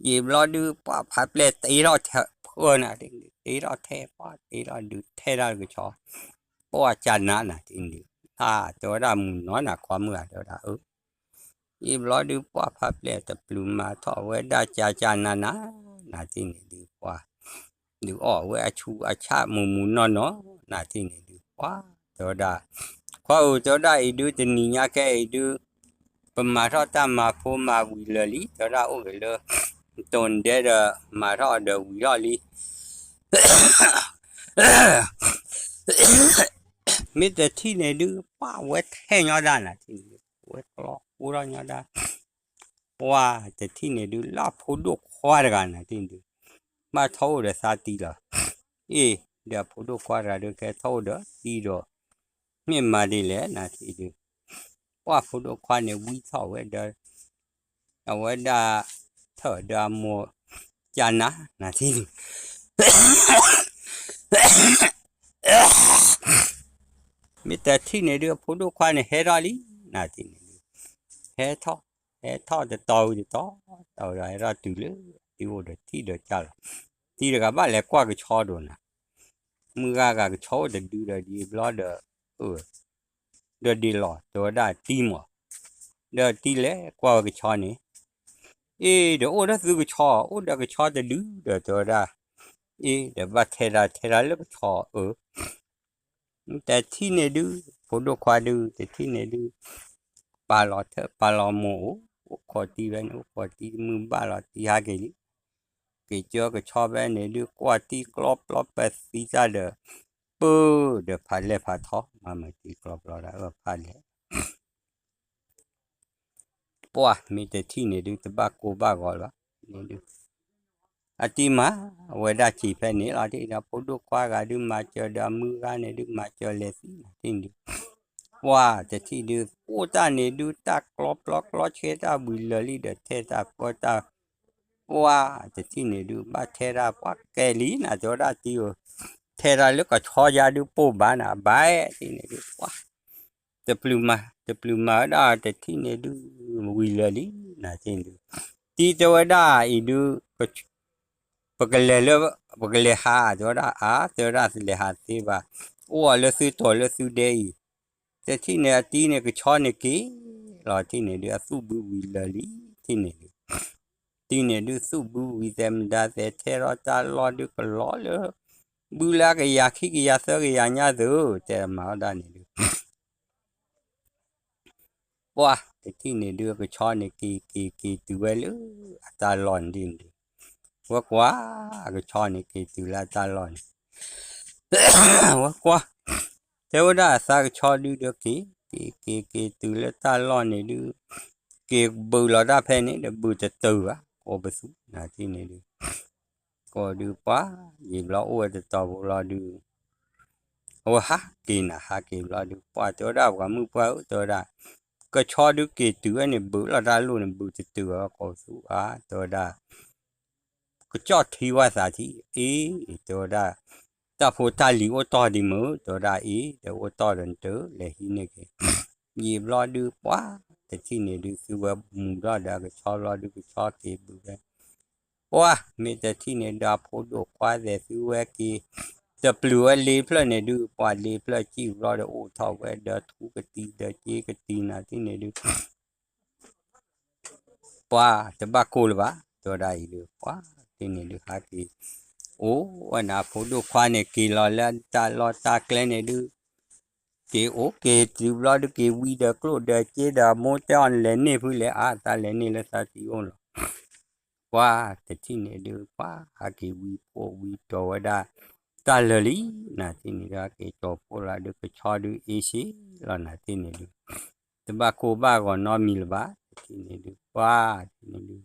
ယံာ်ဘျီဒုး ပှၤဖးပျဲၢ်တ့ထီၣ်ဖၢနၤ တ့ထီၣ်ထဲ ပှၤတ့ထီၣ်ဒုးထဲဒၣ်ကဆီ ပှၤကနၤနၤတ့ဒုး အါ တဲဝဲဒၣ်မုၢ်နီၤနၤခွါမုၣ်ဧါ တဲဝဲဒၣ်အၢ ယံာ်ဘျီဒုး ပှၤဖးပျဲၢ်တပျုးမၤထီၣ်ဝဲဒၣ်ကကနၤနၤ နၤတ့န့ၣ်ဒုး ပှၤ ဒုးအီၣ်ဝဲအဆူးအဆၣ်မူးမူးနီၢ်နီၢ် နၤတ့န့ၣ်ဒုး ပှၤ တဲဝဲဒၣ် ခွါဧၢ တဲဝဲဒၣ်အံၤဒုး တနံၤညါခဲအံၤဒုး ပမၤထီၣ်တၢ်မၤဖိမၤဝံၤလၢာ်လံ တဲဝဲဒၣ်အိၣ်ဂ့ၤလၢ တိၤနဒဲဒီး မၤထီၣ်ဒီးဝံၤထီၣ်လံ မ့ၢ်တထံၣ်န့ၣ်ဒုး ပှၤဝဲထဲညီဒၣ်နၤတ့န့ၣ်ဒုး ဝဲကျီဃူထီၣ်ညီဒၣ် ပှၢ်တထံၣ်န့ၣ်ဒုး လၢအဖိဒိၣ်ခွါတဂၤနၤတထံၣ်န့ၣ်ဒုး ဘၣ်ထီၣ်အိၣ်ဒီးသးတံၢ်လီၤ. အ့ၣ် ဒီးအဖိဒိၣ်ခွါတဂၤဒုး ကဲထီၣ်အိၣ်ဒီးတံၢ်ဒီး မ့ၢ်မၤဒ်လဲၣ်နၤတထံၣ်ဒုး ပှၢ်ဖိဒိၣ်ခွါန့ၣ်ဝံထီၣ်ဝဲဒီး အဝဲဒၣ်ထၢၣ်ဒီးအမိၢ်ကနၤနၤတထံၣ်န့ၣ် မ့ၢ်တထံၣ်န့ၣ်ဒုး အဖိဒိၣ်ခွါန့ၣ်ဟဲထီၣ်လံနၤတထံၣ်န့ၣ်ဒုး ဟဲထီၣ် ဟဲထီၣ်တတီၤဝံၤတတီၤ တတီၤဝံၤဒီးဟဲထီၣ်တုၤလၢ တံၢ်အိၣ်ဒီးထံၣ်ဒီးကၢ်လီၤ. တံၢ်တဂၤဘၣ်လဲၤကွၢ်ကဆီဒိၣ်နၤ မုၢ်ဂၤဂၤကဆီအိၣ်တဒုဒီးဒ်ဘျီဒီး အၢ ဒီးဒ်လီၤ တဲဝဲဒၣ်တံၢ်မး ဒီးတံၢ်လဲၤကွၢ်ဝဲကဆီန့ၣ် အ့ၣ် ဒီးအိၣ်ဒီးသုကဆီ အိၣ်ဒီးကဆီတဒုဒီးတဲဝဲဒၣ် အ့ၣ် ဒီးဘၣ်ထဲတၢ်ထဲတၢ်လၢကဆီအၢ တထံၣ်န့ၣ်ဒုး ဖိဒိၣ်ခွါဒုး တထံၣ်န့ၣ်ဒုး ပာ်လီၤထၢၣ်ပာ်လီၤမိၢ်အိၣ် အိၣ်ခိးတံၢ်ဖဲန့ၣ် အိၣ်ခိးတံၢ်မုၢ်ဘၣ်လီၤတံၢ်ဟးက့ၤလံ က့ၤကၢကဆီဖဲန့ၣ်ဒုး ကွၢ်တံၢ်ကျီပျီပသံတၢ်ဒီး ပၢၢ်ဒီးဖးလဲၢ်ဖးထီ မၤမၤတံၢ်ကျီပျီတၢ်အၢဖးလဲၢ် ပှၢ်မ့ၢ်တထံၣ်န့ၣ်ဒုး တဘၣ်ကိၢ်ဘၣ်ဂီၤလီၤန့ၣ်ဒုး အတံၢ်မၤဝဲဒၣ်စံးဖဲန့ၣ်လီၤ တထံၣ်န့ၣ် ဖိဒိၣ်ခွါဂၤဒုး မၤစၢၤဒီးအမုၢ်ဂၤန့ၣ်ဒုး မၤစၢၤလဲၤသံနၤတထံၣ်န့ၣ်ဒုး ပှၢ်တထံၣ်ဒုး အိၣ်တၢ်န့ၣ်ဒုး တၢ်ကျီပျီကျီဆဲတၢ်ဝံၤလၢာ်လံဒီး ထဲတၢ်ပၢတၢ် ပှၢ်တထံၣ်န့ၣ်ဒုး ဘၣ်ထဲတၢ်ပှၢ်ကဲလံနၤ တဲဝဲဒၣ်တံၢ်ဧၢ ထဲတၢ်လၢကဆီယါဒုးပိၢ်ဘၣ်နၤ ဘၣ်တထံၣ်န့ၣ်ဒုး ပှၢ် တပျုၤမၤ တပျုၤမၤဝဲဒၣ်တထံၣ်န့ၣ်ဒုး ဝံၤလၢာ်လံနၤတထံၣ်န့ၣ်ဒုး တံၢ်တဲဝဲဒၣ်အံၤဒုး ပကလဲၤလၢ ပကလဲၤဟး တဲဝဲဒၣ်အါ တဲဝဲဒၣ်လဲၤဟးသ့ဘၣ် အိၣ်အီၤလၢသုတီၤလၢသုဒဲအံၤ တထံၣ်န့ၣ်အတံၢ်န့ၣ် ကဆီန့ၣ်က့ၤလီၤ တထံၣ်န့ၣ်ဒုး အသူၣ်ဘုဝံၤလၢာ်လံ တထံၣ်န့ၣ်ဒုး တံၢ်န့ၣ်ဒုး သူၣ်ဘုဝံၤသဲးမဒါသဲး ထဲထီၣ်တၢ်လီၢ်ဒုးကလီလၢ ဘုလၢကယၤခံကယၤသၢကယၤညါသု တဲမၤအီၣ်ဒၣ်န့ၣ်ဒုး ပှၢ်တထံၣ်န့ၣ်ဒုး အကဆီန့ၣ်က့ၤက့ၤက့ၤတုၤဝဲလၢအတၢ်လီၢ်န့ၣ်ဒုး ဝဲကွၢ် အကဆီန့ၣ်က့ၤတုၤလၢအတၢ်လီၢ်န့ၣ် ဝဲကွၢ် တဲဝဲဒၣ်အသးကဆီဒုးဒီးက့ၤ က့ၤက့ၤက့ၤတုၤလၢတၢ်လီၢ်န့ၣ်ဒုး က့ၤဘုးလီၤတၢ်ဖဲန့ၣ်ဒီး ဘုးတတုၤဘၣ် ကိးပသူနၤတထံၣ်န့ၣ်ဒုး ကိးဒုးပှၢ် ယံာ်ဘျီအိၣ်ဝဲတတီၤဖိလီၤဒုး အဝဲဟးက့ၤနၤဟးက့ၤဘျီဒုး ပှၢ်တဲဝဲဒၣ်ပှၤမုၣ်ပှၢ်ဧၢ တဲဝဲဒၣ် ကဆီဒုးက့ၤတုၤဝဲန့ၣ် ဘုးလီၤတၢ်လိၣ်န့ၣ် ဘုးတတုၤဘၣ် ကိးပသူဧါ တဲဝဲဒၣ် ကကၠီၣ်ထံဝဲသးထံ အ့ တဲဝဲဒၣ် တၢ်ဖိတၢ်လံၤအိၣ်တီၢ်ဒံးမုၢ် တဲဝဲဒၣ်အ့ ဒီးအိၣ်တီၢ်ဒီးနတၢ်လဲၤဟံးန့ၢ်က့ၤ ယံာ်ဘျီဒုးပှၢ် တထံၣ်န့ၣ်ဒုး သုဝဲမူၤထီၣ်ဒီးအကဆီဘျီဒုး ကဆီက့ၤဘုးဝဲ ပှၢ်မ့ၢ်တထံၣ်န့ၣ်ဒီး အဖိဒိၣ်ခွါသဲးသုဝဲက့ၤ တပျုၤဝဲလ့ဖျၢၣ်န့ၣ်ဒုး ပှၢ်လ့ဖျၢၣ်စံၣ်ဘျီဒီး အိၣ်ထီၣ်ဝဲဒီးထူကတံၤဒီးစ့ကတံၤနၤတထံၣ်န့ၣ်ဒုး ပှၢ်တဘၣ်ကိၢ်လၢၤဘၣ် တဲဝဲဒၣ်အံၤဒုး ပှၢ်တထံၣ်န့ၣ်ဒုး ဟးက့ၤ အိၣ်ဝဲန့ၣ် အဖိဒိၣ်ခွါန့ၣ် က့ၤလီၤလၢတၢ်လီၢ်တၢ်ကျဲန့ၣ်ဒုး က့ၤအိၣ်က့ၤတုၤဘျီဒုး က့ၤဝံဒီးကျိၣ်ဒီးစ့ဒီး မိၢ်တဲအီၤနလဲၤန့ၢ်ဖုလဲၣ် အါ သးလဲၤန့ၢ်လၢသးစံအိၣ်လီၤ ပှၢ်တထံၣ်န့ၣ်ဒုး ပှၢ်ဟးက့ၤဝံဖှိၣ်ဝံတီၤဝဲဒၣ် တၢ်လၢာ်လံ နၤတထံၣ်န့ၣ်ဒုး ဟးက့ၤတီၤဖှိၣ်လီၤဒုး ကဆီဒုးအ့ၣ်ဆံးလီၤ နၤတထံၣ်န့ၣ်ဒုး တဘၣ်ကိၢ်ဘၣ်ဂီၤနီတမံၤလၢၤဘၣ် တထံၣ်န့ၣ်ဒုး ပှၢ်တထံၣ်န့ၣ်ဒုး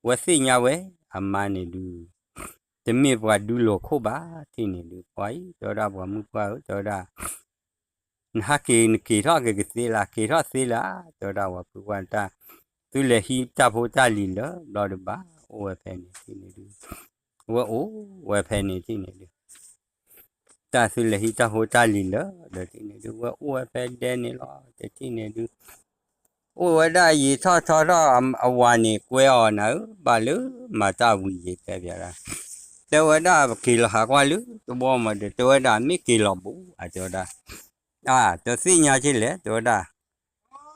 ဝဲသ့ၣ်ညါဝဲ အမါန့ၣ်ဒုး တမ့ၢ်ပှၤဒုးလိာ်ခိၣ်ဘၣ် တထံၣ်န့ၣ်ဒုး ပှၢ်အံၤ တဲဝဲဒၣ်ပှၤမုၣ်ပှၢ်ဧၢ တဲဝဲဒၣ် နဟးက့ၤနက့ၤထီၣ်က့ၤကသ့လၢ က့ၤထီၣ်သ့လၢ တဲဝဲဒၣ်ပှၤဖုပှၢ်တၢ် သုလဲၤဟံးတၢ်ဖိတၢ်လံၤလၢာ်ဘျီဒုးဘၣ် အိၣ်ဝဲဖဲန့ၣ်တထံၣ်န့ၣ်ဒုး ဝဲအိၣ်ဝဲဖဲန့ၣ်တထံၣ်န့ၣ်ဒုး တၢ်သုလဲၤဟံးတၢ်ဖိတၢ်လံၤလၢာ်ဒီးတထံၣ်န့ၣ်ဒုး ဝဲအိၣ်ဝဲဖဲဒဲန့ၣ်လီၤ တထံၣ်န့ၣ်ဒုး အိၣ်ဝဲဒၣ်ယံာ်ထီၣ်ထီထီၣ်အဝၤန့ၣ် ကွဲအီၤနၤဧၢ ဘၣ်လၢမၤတၢ်ဝံၤယံာ်တဲပၠးဒၣ် တဲဝဲဒၣ်ပက့ၤလီၤဟးကွၢ်လၢတဘီမးဒီး တဲဝဲဒၣ်မ့ၢ်က့ၤလီၤဘူး အတဲဝဲဒၣ် အါ တသ့ၣ်ညါက့လဲၣ် တဲဝဲဒၣ်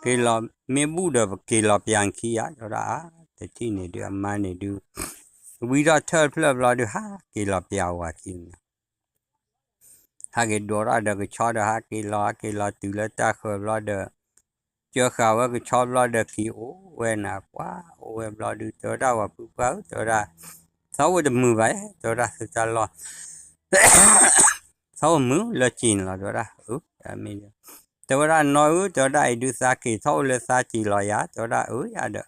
က့ၤလီၤမ့ၢ်ဘူးဒီးပက့ၤလီၤပၠးခံဧါ တဲဝဲဒၣ်အါ တထံၣ်န့ၣ်ဒုး အမါန့ၣ်ဒုး ဝံထီၣ်ထၢၣ်ဖျၢၣ်ဘျီဒုး ဟးက့ၤလီၤပၠးဝၤခံန့ၣ် ဟးက့ၤဒိးထီၣ်ဒီးကဆီဒီးဟးက့ၤလီၤ ဟးက့ၤလီၤတုၤလၢတၢ်ဃၢၤဘျီဒီး ကၢဃာ်ဝဲကဆီဘျီဒီးက့ၤအိၣ်ဝဲနၤ ပှၢ်အိၣ်ဝဲဘျီဒုး တဲဝဲဒၣ်ပှၤဖုပှၢ်ဧၢ တဲဝဲဒၣ် သးအိၣ်တမုာ်ဘၣ် တဲဝဲဒၣ်သုတၢ်လီၢ် သးအိၣ်မုာ်လၢက့ၤန့ၣ်လီၤ တဲဝဲဒၣ် အၢ မ့ၢ် တဲဝဲဒၣ်နီၢ်ဧၢ တဲဝဲဒၣ်အံၤဒုးသးက့ၤထီၣ်အိၣ်လၢသးက့ၤလီၤယၤ တဲဝဲဒၣ်အၢယၤဒီး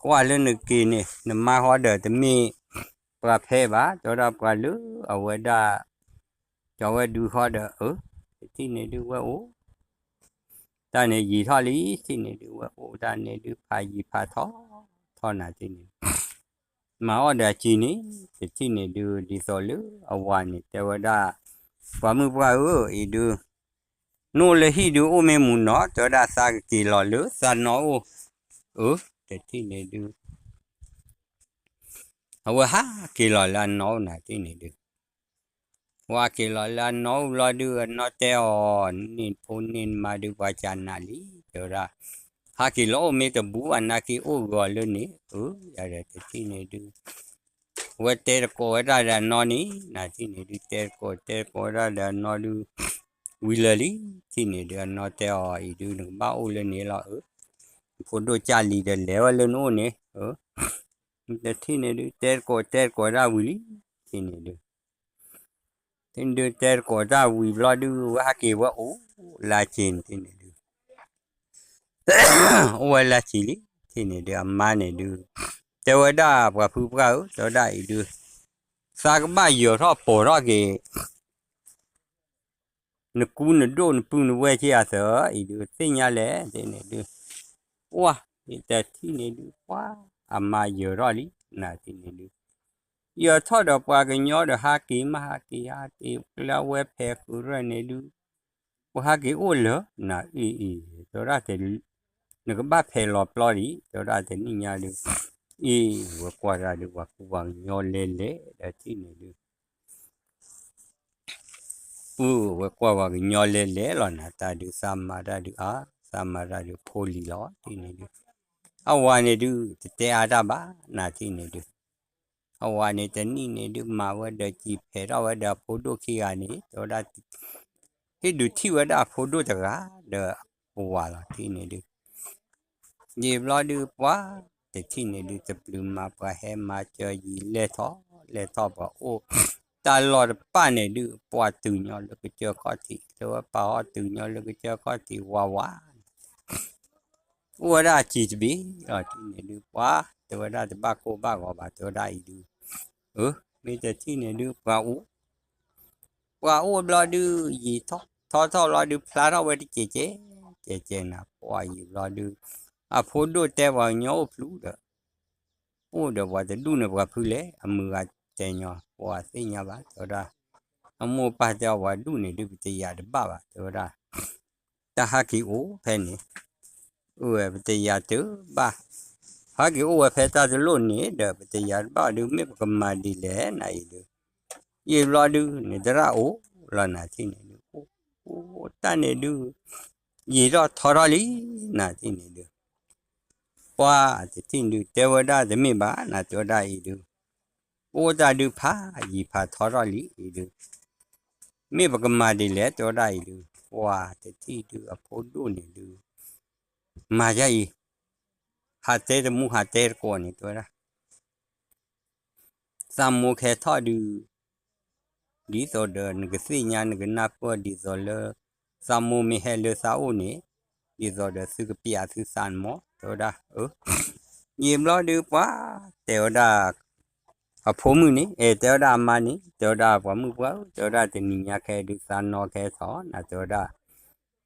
ကွၢ်လၢနက့ၤန့ၣ် နမါဃီဒီးတမ့ၢ်ပှၤဖဲဘၣ်, တဲဝဲဒၣ်ပှၤလၢအဝဲဒၣ် ကၠီၤဝဲဒုဃီဒီး အၢ တထံၣ်န့ၣ်ဒုးဝဲအိၣ် တၢ်န့ၣ်ယံာ်ထီၣ်လံ ထံၣ်န့ၣ်ဒုးဝဲအိၣ်တၢ်န့ၣ်ဒုး ဖးယံာ်ဖးထီထီၣ်နၤထံၣ်န့ၣ် မၤအီၣ်ဒီးအစံၤန့ၣ် တထံၣ်န့ၣ်ဒုး ဒ်သိးလၢအဝၤန့ၣ် တဲဝဲဒၣ် ပှၤမုၣ်ပှၢ်ဧၢ အံၤဒုး နအိၣ်လၢဟံၣ်ဒုးအိၣ်မ့ၢ်မူနီၤ တဲဝဲဒၣ်သးကက့ၤလီၤလၢသးနီၢ်အိၣ် အၢ တထံၣ်န့ၣ်ဒုး အဝဲဟးက့ၤလီၤလၢအနီၢ်အိၣ်နၤထံၣ်န့ၣ်ဒုး ဝဲဟးက့ၤလီၤလၢအနီၢ်အိၣ်ဘျီဒုး အနီၢ်တဲအီၤ န့ၢ်ဖိန့ၢ်မါဒုးပှၤကနးလံ တဲဝဲဒၣ် ဟးက့ၤလီၤအိၣ်မ့ၢ်တဘူးဘၣ် နာ်က့ၤအိၣ်ဂီၤလၢန့ၣ် အၢ ယၤဒီးတထံၣ်န့ၣ်ဒုး ဝဲတဲတကိးဝဲဒၣ်ဒီးအနီၢ်န့ၣ် နၤထံၣ်န့ၣ်ဒုး တဲတကိးတဲတကိးဝဲဒၣ်ဒီးအနီၢ်ဒုး ဝံၤလၢာ်လံ ထံၣ်န့ၣ်ဒုး အနီၢ်တဲအီၤအံၤဒုး နကဘၣ်အိၣ်လၢန့ၣ်လီၤ အၢ ဖိဒိၣ်ကၢ်လံၤဒီးလဲၤဝဲလၢနအိၣ်န့ၣ် အၢ တထံၣ်န့ၣ်ဒုး တဲတကိးတဲတကိးဒၣ်ဝံၤလံ ထံၣ်န့ၣ်ဒုး ထံၣ်န့ၣ်ဒုး တဲတကိးတၢ်ဝံၤဘျီဒုး ဝဲဟးက့ၤဝဲအိၣ်လၢက့ၤန့ၣ် ထံၣ်န့ၣ်ဒုး အိၣ်ဝဲလၢက့ၤလံ ထံၣ်န့ၣ်ဒုး အမါန့ၣ်ဒုး တဲဝဲဒၣ်ပှၤဖုပှၢ်ဧၢ တဲဝဲဒၣ်အံၤဒုး သးကဘၣ်ယၢၤထီၣ်ပိာ်ထီၣ်က့ၤ နကူနဒိၣ်နပုၢ်နဝဲၢ်က့ၤအသး အံၤဒုး သ့ၣ်ညါလဲၣ် ထံၣ်န့ၣ်ဒုး ပှၤတထံၣ်န့ၣ်ဒုး ပှၤအမါယၢၤထီၣ်လံ နၤထံၣ်န့ၣ်ဒုး ယၢၤထီၣ်ဒီးပှၤကညီဒီးဟးက့ၤမး ဟးက့ၤဟးက့ၤ လၢအဝဲဖဲးဃုာ်ရဲၣ်န့ၣ်ဒုး ပှၤဟးက့ၤအိၣ်လၢ နၤအံၤအံၤ တဲဝဲဒၣ် နကဘၣ်ဖဲးလီၤပျီလံ တဲဝဲဒၣ်တနံၣ်ညါဒုး အံၤ ဝဲကွၢ်တၢ်ဒုး ပှၤကူပှၤကညီလဲၤလဲၤဒီးထံၣ်န့ၣ်ဒုး ပုၢ်ဝဲကွၢ်ပှၤကညီလဲၤလဲၤလီၤ နၤတၢ်ဒုး သးမၤတၢ်ဒုးအါ သးမၤတၢ်ဒုးဖိလံၤလီၤ ထံၣ်န့ၣ်ဒုး အဝၤန့ၣ်ဒုး တတဲအါတၢ်ဘၣ် နၤထံၣ်န့ၣ်ဒုး အဝၤန့ၣ်တနံၣ်န့ၣ်ဒုး မၤဝဲဒီးစံာ်ဖဲးထီၣ်ဝဲဒီးအဖိဒိၣ်ခံဂၤန့ၣ် တဲဝဲဒၣ် ဟ့ၣ်ဒုးထံၣ်ဝဲဒၣ်အဖိဒိၣ်တဂၤဒီးအဝၤလီၤ ထံၣ်န့ၣ်ဒုး ယံာ်ဘျီဒုး ပှၤတထံၣ်န့ၣ်ဒုး တပျုၤမၤပှၤဟဲမၤစၢၤယံာ်လဲၢ်ထီၣ်လဲၢ်ထီၣ် ပှၤအိၣ်တၢ်လီၢ်တပၢ်န့ၣ်ဒုး ပှၤတုၤညီလၢကစၢၢ်ခီၣ်ထံး တဲဝဲပှၤဟီၣ်တုၤညီလၢကစၢၢ်ခီၣ်ထံးဝးဝး အိၣ်ဝဲဒၣ်အစံာ်တဘ့ၣ်လီၤ ထံၣ်န့ၣ်ဒုး ပှၤတဲဝဲဒၣ်တဘၣ်ကိၢ်ဘၣ်ဂီၤဘၣ် တဲဝဲဒၣ်အံၤဒုး အၢ မ့ၢ်တထံၣ်န့ၣ်ဒုး ပှၤအိၣ် ပှၤအိၣ်ဘျီဒုး ယံာ်ထီၣ်ထီထီၣ်ဘျီဒုး ဖျါထီၣ်ဝဲတကဲးကဲး ကဲးကဲးနၤ ပှၤယံာ်ဘျီဒုး အဖိဒိၣ်တဲပှၤကညီအိၣ်ဖျူဒီး အိၣ်ဒီးပှၤတဒူၣ်န့ၣ်ပှၤဖုလဲၣ် အမုၢ်ဂၤတဲညီ ပှၤသ့ၣ်ညါဘၣ် တဲဝဲဒၣ် အမိၢ်ပၢ်တဲအီၤပှၤဒူၣ်န့ၣ်ဒုး ပတယၤတဘၣ်ဘၣ် တဲဝဲဒၣ် တၢ်ဟးက့ၤအိၣ်ဖဲန့ၣ် အိၣ်ဝဲပတယၤတဘၣ် ဟဲက့ၤအိၣ်ဝဲဖဲတၢ်တလိၣ်န့ၣ်ဒီး ပတယၤတဘၣ်ဒုး မ့ၢ်ပကမၤဒ်လဲၣ်နၤအံၤဒုး ယံာ်ဘျီဒုး နတရၣ်အိၣ်လီၤနၤထံၣ်န့ၣ်ဒုး အိၣ်တၢ်န့ၣ်ဒုး ယံာ်ထီၣ်ထီထီၣ်လံ နၤထံၣ်န့ၣ်ဒုး ပှၤတထံၣ်ဒုး တဲဝဲဒၣ်တမ့ၢ်ဘၣ် နၤတဲဝဲဒၣ်အံၤဒုး အိၣ်တၢ်ဒုးဖးယံာ်ဖးထီထီၣ်လံအံၤဒုး မ့ၢ်ပကမၤဒ်လဲၣ် တဲဝဲဒၣ်အံၤဒုး ပှၤတထံၣ်ဒုး အဖိဒိၣ်န့ၣ်ဒုး မၤယါအံၤ ဟးတဲတမူဟးတဲတကိးန့ၣ် တဲဝဲဒၣ် သးမိၢ်ကဟဲထီၣ်ဒုး ဒ်သိးဒီးနကသ့ၣ်ညါနကနၢ်ပၢၢ်ဒ်သိးလၢ သးမိၢ်မ့ၢ်ဟဲလၢသးအိၣ်န့ၣ် ဒ်သိးဒီးသုကပျးသုသးန့ၣ်မး တဲဝဲဒၣ် အၢ ယံာ်ဘျီဒုးပှၤ တဲဝဲဒၣ် အဖိမုၣ်န့ၣ် အဲ တဲဝဲဒၣ်အမါန့ၣ် တဲဝဲဒၣ်ပှၤမုၣ်ပှၢ်ဧၢ တဲဝဲဒၣ်တနံၤညါခဲဒုးသးနီၢ်ကဟဲထီၣ် နၤတဲဝဲဒၣ်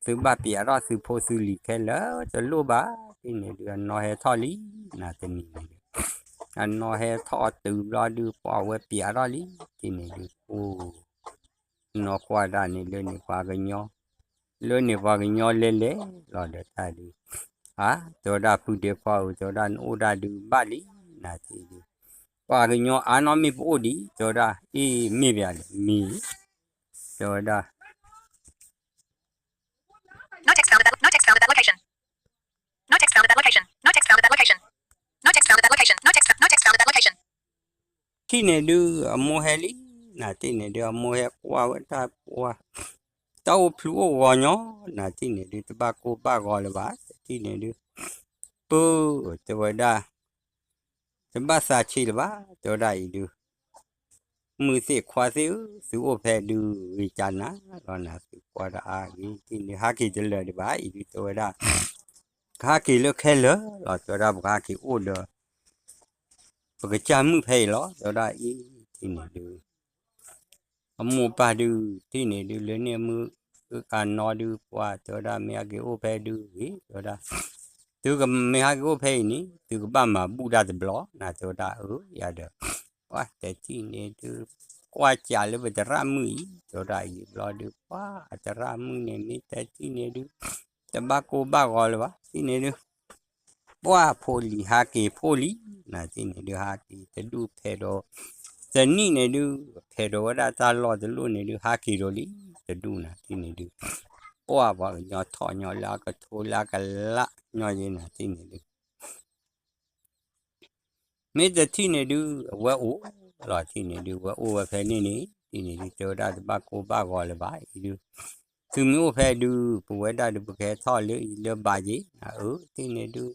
သုဘၣ်ပျးထီၣ်သုဖိသုလံၤခဲလၢာ်တလိၣ်ဘၣ် ဒ်န့ၣ်ဒုးအနီၢ်ဟဲထီၣ်လံ နၤတနံၤန့ၣ်ဒုး အနီၢ်ဟဲထီၣ်တုၤဘျီဒုးပှၤဝဲပျးထီၣ်လံ ဒ်န့ၣ်ဒုး အိၣ် နီၢ်ကွၢ်တၢ်န့ၣ်လၢန့ၣ်ပှၤကညီ လၢန့ၣ်ပှၤကညီလဲၤလဲၤလီၤဒီးတၢ်ဒုး အါ တဲဝဲဒၣ်ဖုဒဲခွါဧၢ တဲဝဲဒၣ်နအိၣ်ဒၣ်ဒုးဘၣ်လံ နၤထံၣ်ဒုး ပှၤကညီအါနီၢ်မ့ၢ်ပအိၣ်ဒံး တဲဝဲဒၣ် အ့ မ့ၢ်ပယၤလဲၣ် မ့ၢ် တဲဝဲဒၣ် No text found at that, no text found at that location. No text found at that location. No text found at that location. No text found at that location. No text, no text found at that location. ထံၣ်န့ၣ်ဒုး အမိၢ်ဟဲလံ နၤထံၣ်န့ၣ်ဒုး အမိၢ်ဟဲကွၢ်ဝဲတၢ်ပှၤ တၢ်အိၣ်ဖျူအိၣ်ဂီၤညီ နၤထံၣ်န့ၣ်ဒုး တဘၣ်ကိၢ်ဘၣ်ဂီၤလၢၤဘၣ် တထံၣ်န့ၣ်ဒုး ပၢ တဲဝဲဒၣ် တဘၣ်သးဆံးလၢၤဘၣ် တဲဝဲဒၣ်အံၤဒုး မုၢ်သ့ၣ်ခွါသ့ၣ်ဧၢ သုအိၣ်ဖဲဒုးဂ့ၤကနၤလီၤနၤ သုကွၢ်တၢ်အါဂ့ၤ ထံၣ်န့ၣ် ဟးက့ၤတလၢာ်ဒံးဘၣ် အံၤဒုးတဲဝဲဒၣ် ကဟးက့ၤလၢခဲလၢာ်လီၤ တဲဝဲဒၣ် ပကဟးက့ၤအိၣ်ဒီး ပကစၢ်မုၣ်ဖဲအံၤလီၤ တဲဝဲဒၣ်အံၤ ထံၣ်န့ၣ်ဒုး အမိၢ်ပၢ်ဒုး ထံၣ်န့ၣ်ဒုး လၢန့ၣ်မုၣ် အကနီဒုး ပှၢ် တဲဝဲဒၣ် မ့ၢ်ဟဲက့ၤအိၣ်ဖဲဒုးဂ့ၤ တဲဝဲဒၣ် သုကမ့ၢ်ဟဲက့ၤအိၣ်ဖဲအံၤန့ၣ် သုကဘၣ်မၤဘူၣ်တၢ်တဘျီ နၤ တဲဝဲဒၣ် အၢ ယၤဒီး ပှၢ် တထံၣ်န့ၣ်ဒုး ကွၢ်စးလၢပသရၣ်မုၣ်အံၤ တဲဝဲဒၣ်အံၤဘျီဒုး ပှၢ် အသရၣ်မုၣ်န့ၣ် မ့ၢ်တထံၣ်န့ၣ်ဒုး တဘၣ်ကိၢ်ဘၣ်ဂီၤလၢၤဘၣ် ထံၣ်န့ၣ်ဒုး ပှၢ် ဖိလံၤ ဟးက့ၤဖိလံၤ နၤထံၣ်န့ၣ်ဒုး ဟးက့ၤတဒူၣ်ဖဲးဒီး တနံၣ်န့ၣ်ဒုး ဖဲးဒီးဝဲဒၣ်တၢ်လီၢ်တလီၢ်န့ၣ်ဒုး ဟးက့ၤဒီးလံ တဒူၣ်နၤထံၣ်န့ၣ်ဒုး ပှၢ် ပှၤကညီထီၣ်ညီလၢအကထိလၢအကလးညီယဲနၤထံၣ်န့ၣ်ဒုး မ့ၢ်တထံၣ်န့ၣ်ဒုး အဝဲအိၣ်လီၤထံၣ်န့ၣ်ဒုး ဝဲအိၣ်ဝဲဖဲန့ၣ်န့ၣ် ထံၣ်န့ၣ်ဒုး တဲဝဲဒၣ်တဘၣ်ကိၢ်ဘၣ်ဂီၤလၢၤဘၣ်အံၤဒုး သုမ့ၢ်အိၣ်ဖဲဒုး ပဝဲဒၣ်ဒုး ပကဟဲထီၣ်လၢအံၤလၢဘးယ့ၤ အၢ ထံၣ်န့ၣ်ဒုး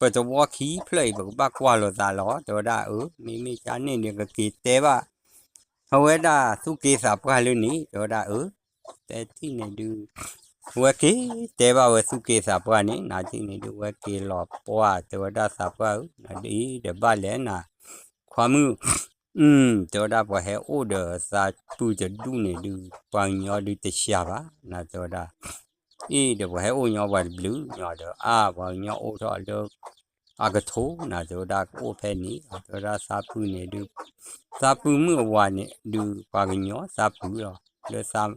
ပသဝီခံဖျၢၣ်အံၤ ပကဘၣ်ကွၢ်လိာ်သးလီၤ တဲဝဲဒၣ်အၢ မ့မ့ၢ်ကန့ၣ်န့ၣ် ကက့ၤတဲဘၣ် အဝဲဒၣ်သူၣ်က့သးပှၢ်လၢန့ၣ် တဲဝဲဒၣ်အၢ တထံၣ်န့ၣ်ဒုး ဝဲက့ၤတဲဘၣ်ဝဲသူၣ်က့သးပှၢ်န့ၣ် နၤထံၣ်န့ၣ်ဒုး ဝဲက့ၤလီၤပှၢ် တဲဝဲဒၣ်သးပှၢ်ဧၢ နဒ်အံၤဒီးဘၣ်လဲၣ်နၤ ခွါမုၣ် တဲဝဲဒၣ်ပှၤဟဲအိၣ်ဒီးသးပုၢ်တဒူၣ်န့ၣ်ဒုး ပှၤကညီဒုးတစှၤဘၣ် နၤတဲဝဲဒၣ် အံၤဒီးပှၤဟဲအိၣ်ညီပှၤတဘျုးညီဒီး အါ ပှၤကညီအိၣ်ထီၣ်လၢ အကထိ နၤတဲဝဲဒၣ်ကအိၣ်ဖဲန့ၣ် တဲဝဲဒၣ်သးပုၢ်န့ၣ်ဒုး သးပုၢ်မုၣ်အဝၤန့ၣ်ဒုး ပှၤကညီသးပုၢ်လီၤ လၢသး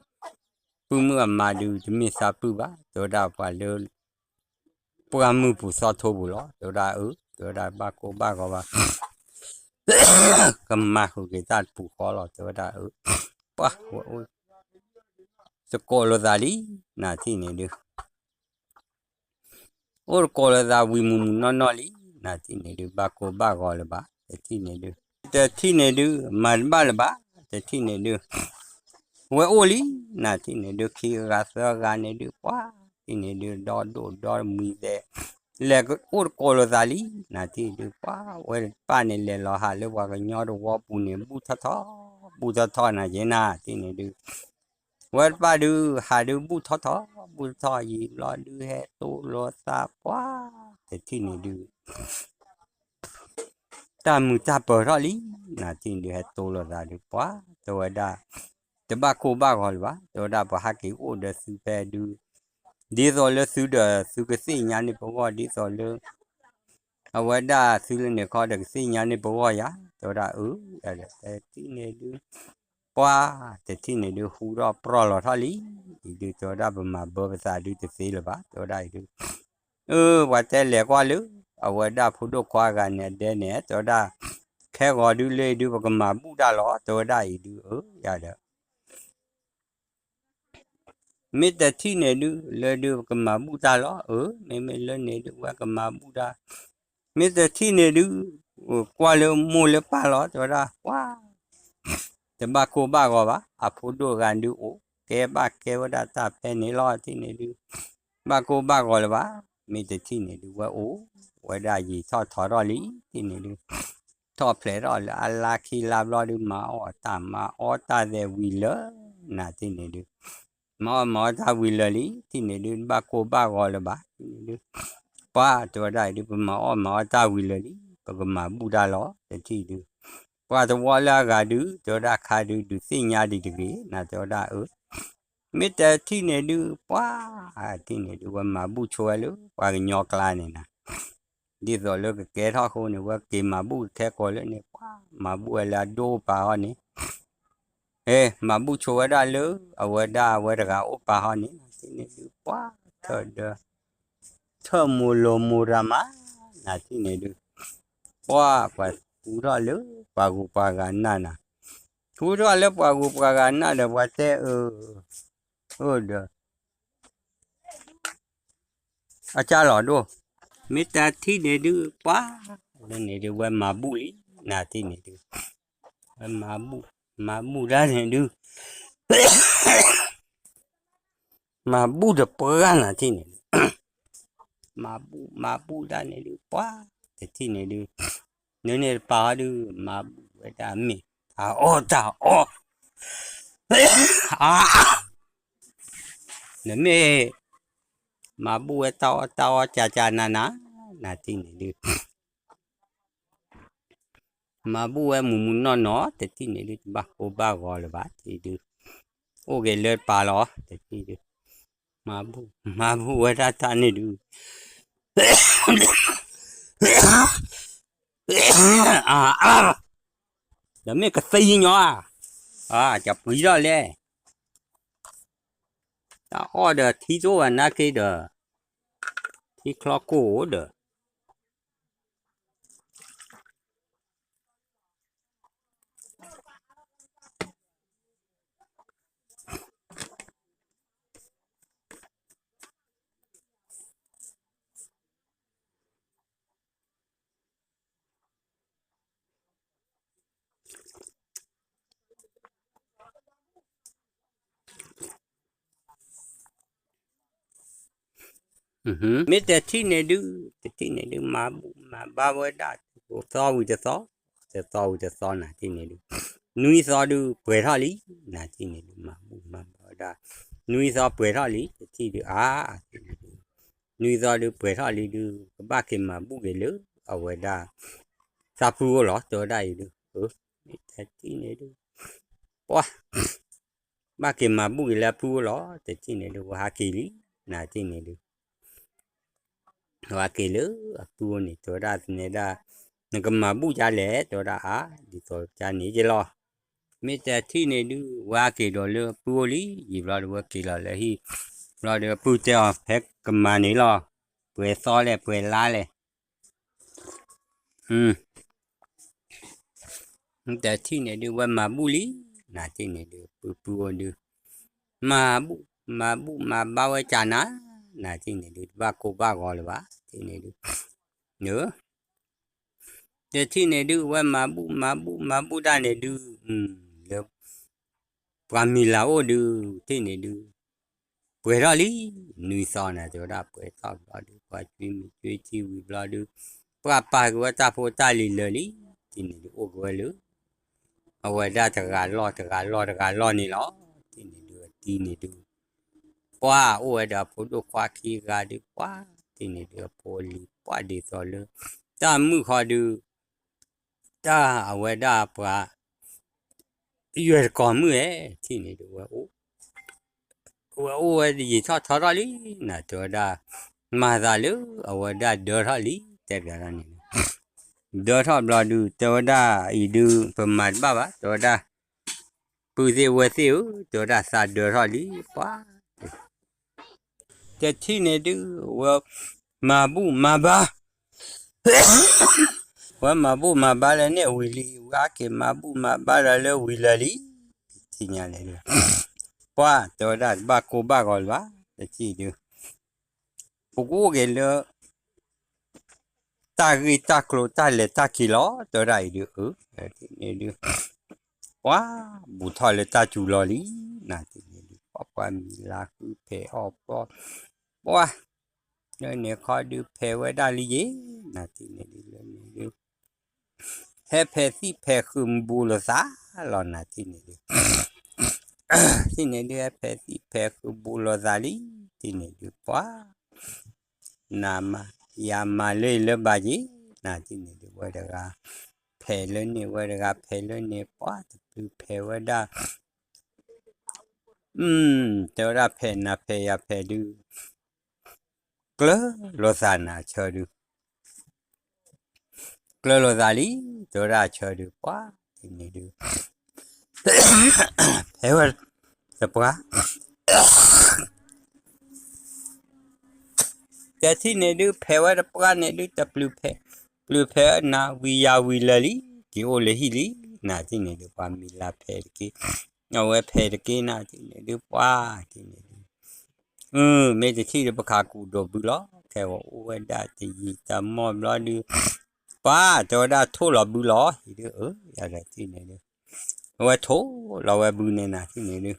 ပုၢ်မုၣ်အမါဒုး တမ့ၢ်သးပုၢ်ဘၣ် တဲဝဲဒၣ်ပှၤလၢ ပှၢ်မုၢ်ပူၤသီထိပူၤလီၤ တဲဝဲဒၣ်အၢ တဲဝဲဒၣ်ဘၣ်ကိၢ်ဘၣ်ဂီၤဘၣ် ကမၤဃုာ်က့ၤတၢ်တပူၤဃီလီၤ တဲဝဲဒၣ်အၢ ပှၢ် ဝဲအိၣ် တကိးလိာ်သးလံ နၤထံၣ်န့ၣ်ဒုး အိၣ်တကိးလိာ်သးဝံၤမုၢ်မုၢ်နီၢ်နီၢ်လံ နၤထံၣ်န့ၣ်ဒုး ဘၣ်ကိၢ်ဘၣ်ဂီၤလၢၤဘၣ် တထံၣ်န့ၣ်ဒုး တထံၣ်န့ၣ်ဒုး မၤတဘၣ်လၢၤဘၣ် တထံၣ်န့ၣ်ဒုး ဝဲအိၣ်လံ နၤထံၣ်န့ၣ်ဒုး ခံဂၤသၢဂၤန့ၣ်ဒုး ပှၢ် ထံၣ်န့ၣ်ဒုး ဒီဒိၣ်ဒီမံၤသဲး လဲၤအိၣ်တကိးလိာ်သးလံ နၤထံၣ်ဒုး ပှၢ် ဝဲတပၢ်န့ၣ် လဲၤလီၤဟးလၢပှၤကညီတဝီပူၤန့ၣ် ဘူၣ်ထီၣ်ထီၣ် ဘူၣ်ထီၣ်ထီၣ် နၤယဲနၤ ထံၣ်န့ၣ်ဒုး ဝဲတပၢ်ဒုး ဟးဒုးဘူၣ်ထီၣ်ထီၣ် ဘူၣ်ထီၣ်ထီၣ်ယံာ်ဘျီဒုး ဟဲတိလိာ်သးပှၢ် တထံၣ်န့ၣ်ဒုး တၢ်မုာ်တၢ်ပၢၤထီၣ်လံ နၤထံၣ်န့ၣ်ဒုး ဟဲတိလိာ်သးဒုး ပှၢ် တဲဝဲဒၣ် တဘၣ်ကိၢ်ဘၣ်ဂီၤလၢၤဘၣ် တဲဝဲဒၣ် ပှၤဟးက့ၤအိၣ်ဒီးသုဖဲဒုး ဒ်သိးလၢသုဒီးသုကသ့ၣ်ညါန့ၢ်ပဂီၢ် ဒ်သိးလၢ အဝဲဒၣ်သုလၢန့ၣ်ခီဒီးကသ့ၣ်ညါန့ၢ်ပဂီၢ်ယၤ တဲဝဲဒၣ်အၢ တထံၣ်န့ၣ်ဒုး ပှၢ် တထံၣ်န့ၣ်ဒုး ဟူထီၣ်ပြီၢ်လီၤထီၣ်လံ အံၤဒုး တဲဝဲဒၣ် ပမၤဘၢပသးဒုးတသ့လၢၤဘၣ် တဲဝဲဒၣ်အံၤဒုး အၢ ပှၤတဲလဲၤကွၢ်လၢ အဝဲဒၣ်ဖိဒိၣ်ခွါဂၤန့ၣ် အဒဲန့ၣ် တဲဝဲဒၣ် ခဲဂီၤဒုးလၢအံၤဒုး ပကမၤဘူၣ်တၢ်လီၤ တဲဝဲဒၣ်အံၤဒုး အၢ ယၤဒီး မ့ၢ်တထံၣ်န့ၣ်ဒုး လၢဒုးပကမၤဘူၣ်တၢ်လီၤ အၢ မ့မ့ၢ်လၢန့ၣ်ဒုး ဝဲကမၤဘူၣ်တၢ် မ့ၢ်တထံၣ်န့ၣ်ဒုး ကွၢ်လၢမိၢ်လၢပၢ်လီၤ တဲဝဲဒၣ် ပှၢ် တဘၣ်ကိၢ်ဘၣ်ဂီၤဘၣ် အဖိဒိၣ်ဂၤဒုးအိၣ် ကဲဘၣ်ကဲဝဲဒၣ်တၢ်ဖဲန့ၣ်လီၤ ထံၣ်န့ၣ်ဒုး ဘၣ်ကိၢ်ဘၣ်ဂီၤလၢၤဘၣ် မ့ၢ်တထံၣ်န့ၣ်ဒုး ဝဲအိၣ်ဝဲဒၣ်ယံာ်ထီၣ်ထီထီၣ်လံ ထံၣ်န့ၣ်ဒုး ထီၣ်ဖျဲးထီၣ်လၢအလါခံလါဘျီဒုး မၤအီၣ်တၢ်မၤအီတၢ်သဲးဝံၤလၢာ် နၤထံၣ်န့ၣ်ဒုး မၤအီၣ်မၤအီတၢ်ဝံၤလၢာ်လံ ထံၣ်န့ၣ်ဒုး ဘၣ်ကိၢ်ဘၣ်ဂီၤလၢၤဘၣ် ထံၣ်န့ၣ်ဒုး ပှၢ် တဲဝဲဒၣ်အံၤဒုး ပမၤအီၣ်မၤအီတၢ်ဝံၤလၢာ်လံ ပကမၤဘူၣ်တၢ်လီၤ တထံၣ်ဒုး ပှၤတဝီလၢအဂၤဒုး တဲဝဲဒၣ်ခါဒုး ဒုးသ့ၣ်ညါဒံးတဂ့ၤ နၤတဲဝဲဒၣ်အၢ မ့ၢ်တထံၣ်န့ၣ်ဒုး ပှၢ် ထံၣ်န့ၣ်ဒုး ဝဲမၤဘူၣ်ဆိဝဲလၢပှၤကညီကျါန့ၣ်နၤ ဒ်သိးလၢကကဲထီၣ်အဃိန့ၣ် ဝဲက့ၤမၤဘူၣ်ခဲကိာ်လၢန့ၣ် ပှၢ် မၤဘူၣ်ဝဲလၢအဒိၣ်အိၣ်ပာ်ဟီန့ၣ် ဟဲ မၤဘူၣ်ဆိဝဲဒၣ်လၢ အဝဲဒၣ်အဝဲတဂၤအိၣ်ပာ်ဟီန့ၣ် ထံၣ်န့ၣ်ဒုး ပှၢ် ထၢၣ်ဒီး ထၢၣ်မိၤလိၤမိၤရၤမး နၤထံၣ်န့ၣ်ဒုး ပှၢ် ပှၤဟူထီၣ်လၢပှၤဂုၤပှၤဂၤနၢ်နၤ ဟူထီၣ်လၢပှၤဂုၤပှၤဂၤနၢ်ဒီး ပှၤတဲအၢ အၢဒီး အကၢ်လီၤဒိၣ် မ့ၢ်တထံၣ်န့ၣ်ဒုး ပှၢ် လၢန့ၣ်ဒုး ဝဲမၤဘူၣ်လံ နၤထံၣ်န့ၣ်ဒုး ဝဲမၤဘူၣ် မၤဘူၣ်တၢ်န့ၣ်ဒုး မၤဘူၣ်တပှၢ်နၤထံၣ်န့ၣ်ဒုး မၤဘူၣ် မၤဘူၣ်တၢ်န့ၣ်ဒုး ပှၢ် တထံၣ်န့ၣ်ဒုး နန့ၣ်တပာ်အီၤဒုး မၤဘူၣ်ဝဲဒၣ်မ့ၢ် တၢ်အီၣ်တၢ်အီ နမ့ၢ် မၤဘူၣ်ဝဲတၢ်အီၣ်တၢ်အီ ကၢ်ကၢ်နးနး နၤထံၣ်န့ၣ်ဒုး မၤဘူၣ်ဝဲမုၢ်မုၢ်နီၢ်နီၢ် တထံၣ်န့ၣ်ဒုး တဘၣ်ကိၢ်ဘၣ်ဂီၤလၢၤဘၣ် တထံၣ်ဒုး, အိၣ်က့ၤလၢပၢ်လီၤ တထံၣ်ဒုး, မၤဘူၣ် မၤဘူၣ်ဝဲဒၣ်တၢ်န့ၣ်ဒုး, ဒီးမ့ၢ်ကသံညီဧါ, ကပှံၤထီၣ်လဲၣ်, တၢ်အီၣ်ဒီးထံသိၣ်ဝဲနာ်က့ဒီး, ထံချီကိၢ်အိၣ်ဒီး မ့ၢ်တထံၣ်န့ၣ်ဒုး, တထံၣ်န့ၣ်ဒုး မၤဘူၣ်မၤဘါဝဲဒၣ် တသီဝံၤတသီ, တသီဝံၤတသီနၤထံၣ်န့ၣ်ဒုး, နွံသီဒုးပှဲၤထီၣ်လံ, နၤထံၣ်န့ၣ်ဒုး မၤဘူၣ်မၤဘါဝဲဒၣ်, နွံသီပှဲၤထီၣ်လံ တထံၣ်ဒုး အါ, နွံသီဒုးပှဲၤထီၣ်လံဒုး ကဘၣ်က့ၤမၤဘူၣ်က့ၤလၢ အဝဲဒၣ် သးပုၢ်အိၣ်လီၤ တဲဝဲဒၣ်အံၤဒုး, မ့ၢ်တထံၣ်န့ၣ်ဒုး, ပှၤ ဘၣ်က့ၤမၤဘူၣ်က့ၤလၢအပုၢ်အိၣ်လီၤ တထံၣ်န့ၣ်ဒုး ဝဲဟးက့ၤလံ, နၤထံၣ်န့ၣ်ဒုး, ဝဲဟးက့ၤလၢအပုၢ်အိၣ်န့ၣ် တဲဝဲဒၣ်သန့ၤဒၣ်, နကမၤဘူၣ်ကလဲၣ် တဲဝဲဒၣ်အါ, ဒ်သိးကန့ၣ်က့လီၤ, မ့ၢ်တထံၣ်န့ၣ်ဒုး ဝဲဟးက့ၤဒီးလၢအပုၢ်အိၣ်လံ, ယံာ်ဘျီဒုးဝဲက့ၤလီၤလၢဟံၣ်, ဘျီဒုးအပုၢ်တဲအီၤ ဖဲကမၤန့ၣ်လီၤ, ပှဲၤသီလဲၣ် ပှဲၤလါလဲၣ် တထံၣ်န့ၣ်ဒုး ဝဲမၤဘူၣ်လံ, နၤထံၣ်န့ၣ်ဒုး ပုၢ်ပုၢ်အိၣ်ဒုး, မၤဘူၣ် မၤဘူၣ်မၤဘါဝဲကနၤ, နၤထံၣ်န့ၣ်ဒုး တဘၣ်ကိၢ်ဘၣ်ဂီၤလၢၤဘၣ် ထံၣ်န့ၣ်ဒုး, တထံၣ်န့ၣ်ဒုး ဝဲမၤဘူၣ်မၤဘူၣ်မၤဘူၣ်တၢ်န့ၣ်ဒုး, လၢ ပှၤမံၤလၤအိၣ်ဒုး ထံၣ်န့ၣ်ဒုး, ပှဲၤထီၣ်လံ, နွံသီနၤ တဲဝဲဒၣ်ပှဲၤထီၣ်ဘျီဒုး ပှၤကွံမံၤကွံထံဝံၤဘျီဒုး, ပှၤပာ်က့ၤဝဲတၢ်ဖိတၢ်လံၤလၢာ်လံ, ထံၣ်န့ၣ်ဒုး အိၣ်က့ၤဝဲလၢ အဝဲဒၣ်တဂၤလီၢ်တဂၤလီၢ်တဂၤလီၢ်န့ၣ်လီၤ, ထံၣ်န့ၣ်ဒုး အတံၤန့ၣ်ဒုး, ပှၤအိၣ်ဝဲဒီးအဖိဒိၣ်ခွါခံဂၤဒုး ပှၤ ထံၣ်န့ၣ်ဒုး အဖိအလံၤ ပှၤဒ်သိးလၢ တၢ်မုၣ်ဃီဒုး တၢ်အဝဲဒၣ်ပှၤ ယွဲၢ်တကီၢ်မုၣ်ဧဲ ထံၣ်န့ၣ်ဒုး ဝဲအိၣ်ဝဲယံာ်ထီၣ်ထီထီၣ်လံ နၤတဲဝဲဒၣ်, မၤသးလၢအဝဲဒၣ်ဒၢထီၣ်လံ တဲဘၣ်န့ၣ်, ဒၢထီၣ်ဘျီဒုး တဲဝဲဒၣ်အံၤဒုး ပမၤတဘၣ်ဘၣ် တဲဝဲဒၣ်, ပုၢ်သ့ၣ်ဝဲၢ်သ့ၣ်ဧၢ တဲဝဲဒၣ်သးဒၢထီၣ်လံ ပှၤ တထံၣ်န့ၣ်ဒုး ဝဲမၤဘူၣ်မၤဘါ, ဝဲမၤဘူၣ်မၤဘါလၢန့ၣ်ဝံၤလံ ဝဲဟဲက့ၤမၤဘူၣ်မၤဘါဒီးလၢဝံၤလၢာ်လံ, ထံၣ်ညါလဲၣ်ဒုး, ပှၤတဲဝဲဒၣ်တဘၣ်ကိၢ်ဘၣ်ဂီၤလၢၤဘၣ် တထံၣ်ဒုး, ပကအိၣ်က့ၤလၢ တၢ်ဂ့ၢ်တၢ်ကျိၤတၢ်လဲၤတၢ်က့ၤလီၤ တဲဝဲဒၣ်အံၤဒုး, အၢ န့ၣ်ဒုး, ပှၤ ဘူးထီၣ်လၢတၢ်စူၤလီၤလံ, နၤထံၣ်န့ၣ်ဒုး ပှၤပှၤမံၤလၤဃုဖဲးအီၣ်ပှီၢ်, ပှၤ လၢန့ၣ်ခီဒုးဖဲးဝဲဒၣ်လံယ့ၣ်, နၤထံၣ်န့ၣ်ဒုး လၢန့ၣ်ဒုး ဟဲဖဲးသံၣ်ဖဲးဃုာ်ဘူးလိာ်သးလီၤ နၤထံၣ်န့ၣ်ဒုး, ထံၣ်န့ၣ်ဒုး ဟဲဖဲးသံၣ်ဖဲးဃုာ်ဘူးလိာ်သးလံ, ထံၣ်န့ၣ်ဒုး ပှၤ နမၤ ယမၤလၢလၢဘၣ်ယ့ၣ်, နၤထံၣ်န့ၣ်ဒုး ဝဲတဂၤ ဖဲးလၢန့ၣ် ဝဲတဂၤဖဲးလၢန့ၣ် ပှၤတပျုၤဖဲးဝဲဒၣ်, တဲဝဲဒၣ်ဖဲးနၤဖဲးယၤဖဲးဒုး, ကျၢၤလိာ်သးနၤဆၢဒုး ကျၢၤလိာ်သးလံ, တဲဝဲဒၣ်ဆၢဒုး ပှၤ ထံၣ်န့ၣ်ဒုး ဖဲးဝဲ တပှၢ် တထံၣ်န့ၣ်ဒုး ဖဲးဝဲတပှၢ်န့ၣ်ဒုး တပျုၤဖဲး, ပျုၤဖဲးနၤဝံၤယၤဝံၤလၢာ်လံ, က့ၤအိၣ်လၢဟံၣ်လံ, နၤထံၣ်န့ၣ်ဒုး ပှၤမံၤလၤဖဲးတက့ၢ်, အဝဲဖဲးတက့ၢ်နၤထံၣ်န့ၣ်ဒုး ပှၤ ထံၣ်န့ၣ်ဒုး မ့ၢ်တထံၣ်ဒီးပခးကူၣ်ဒိးဘုလီၤ, ခဲဝဲအိၣ်ဝဲဒၣ်တယံာ်တမီၢ်ဘျီဒုး, ပှၤ တဲဝဲဒၣ်ထိၣ်လီၤဘုလီၤ, အံၤဒုး အၢ ယၤဒီးထံၣ်န့ၣ်ဒုး, အဝဲထိၣ်လီၤဝဲဘုန့ၣ်နၤထံၣ်န့ၣ်ဒုး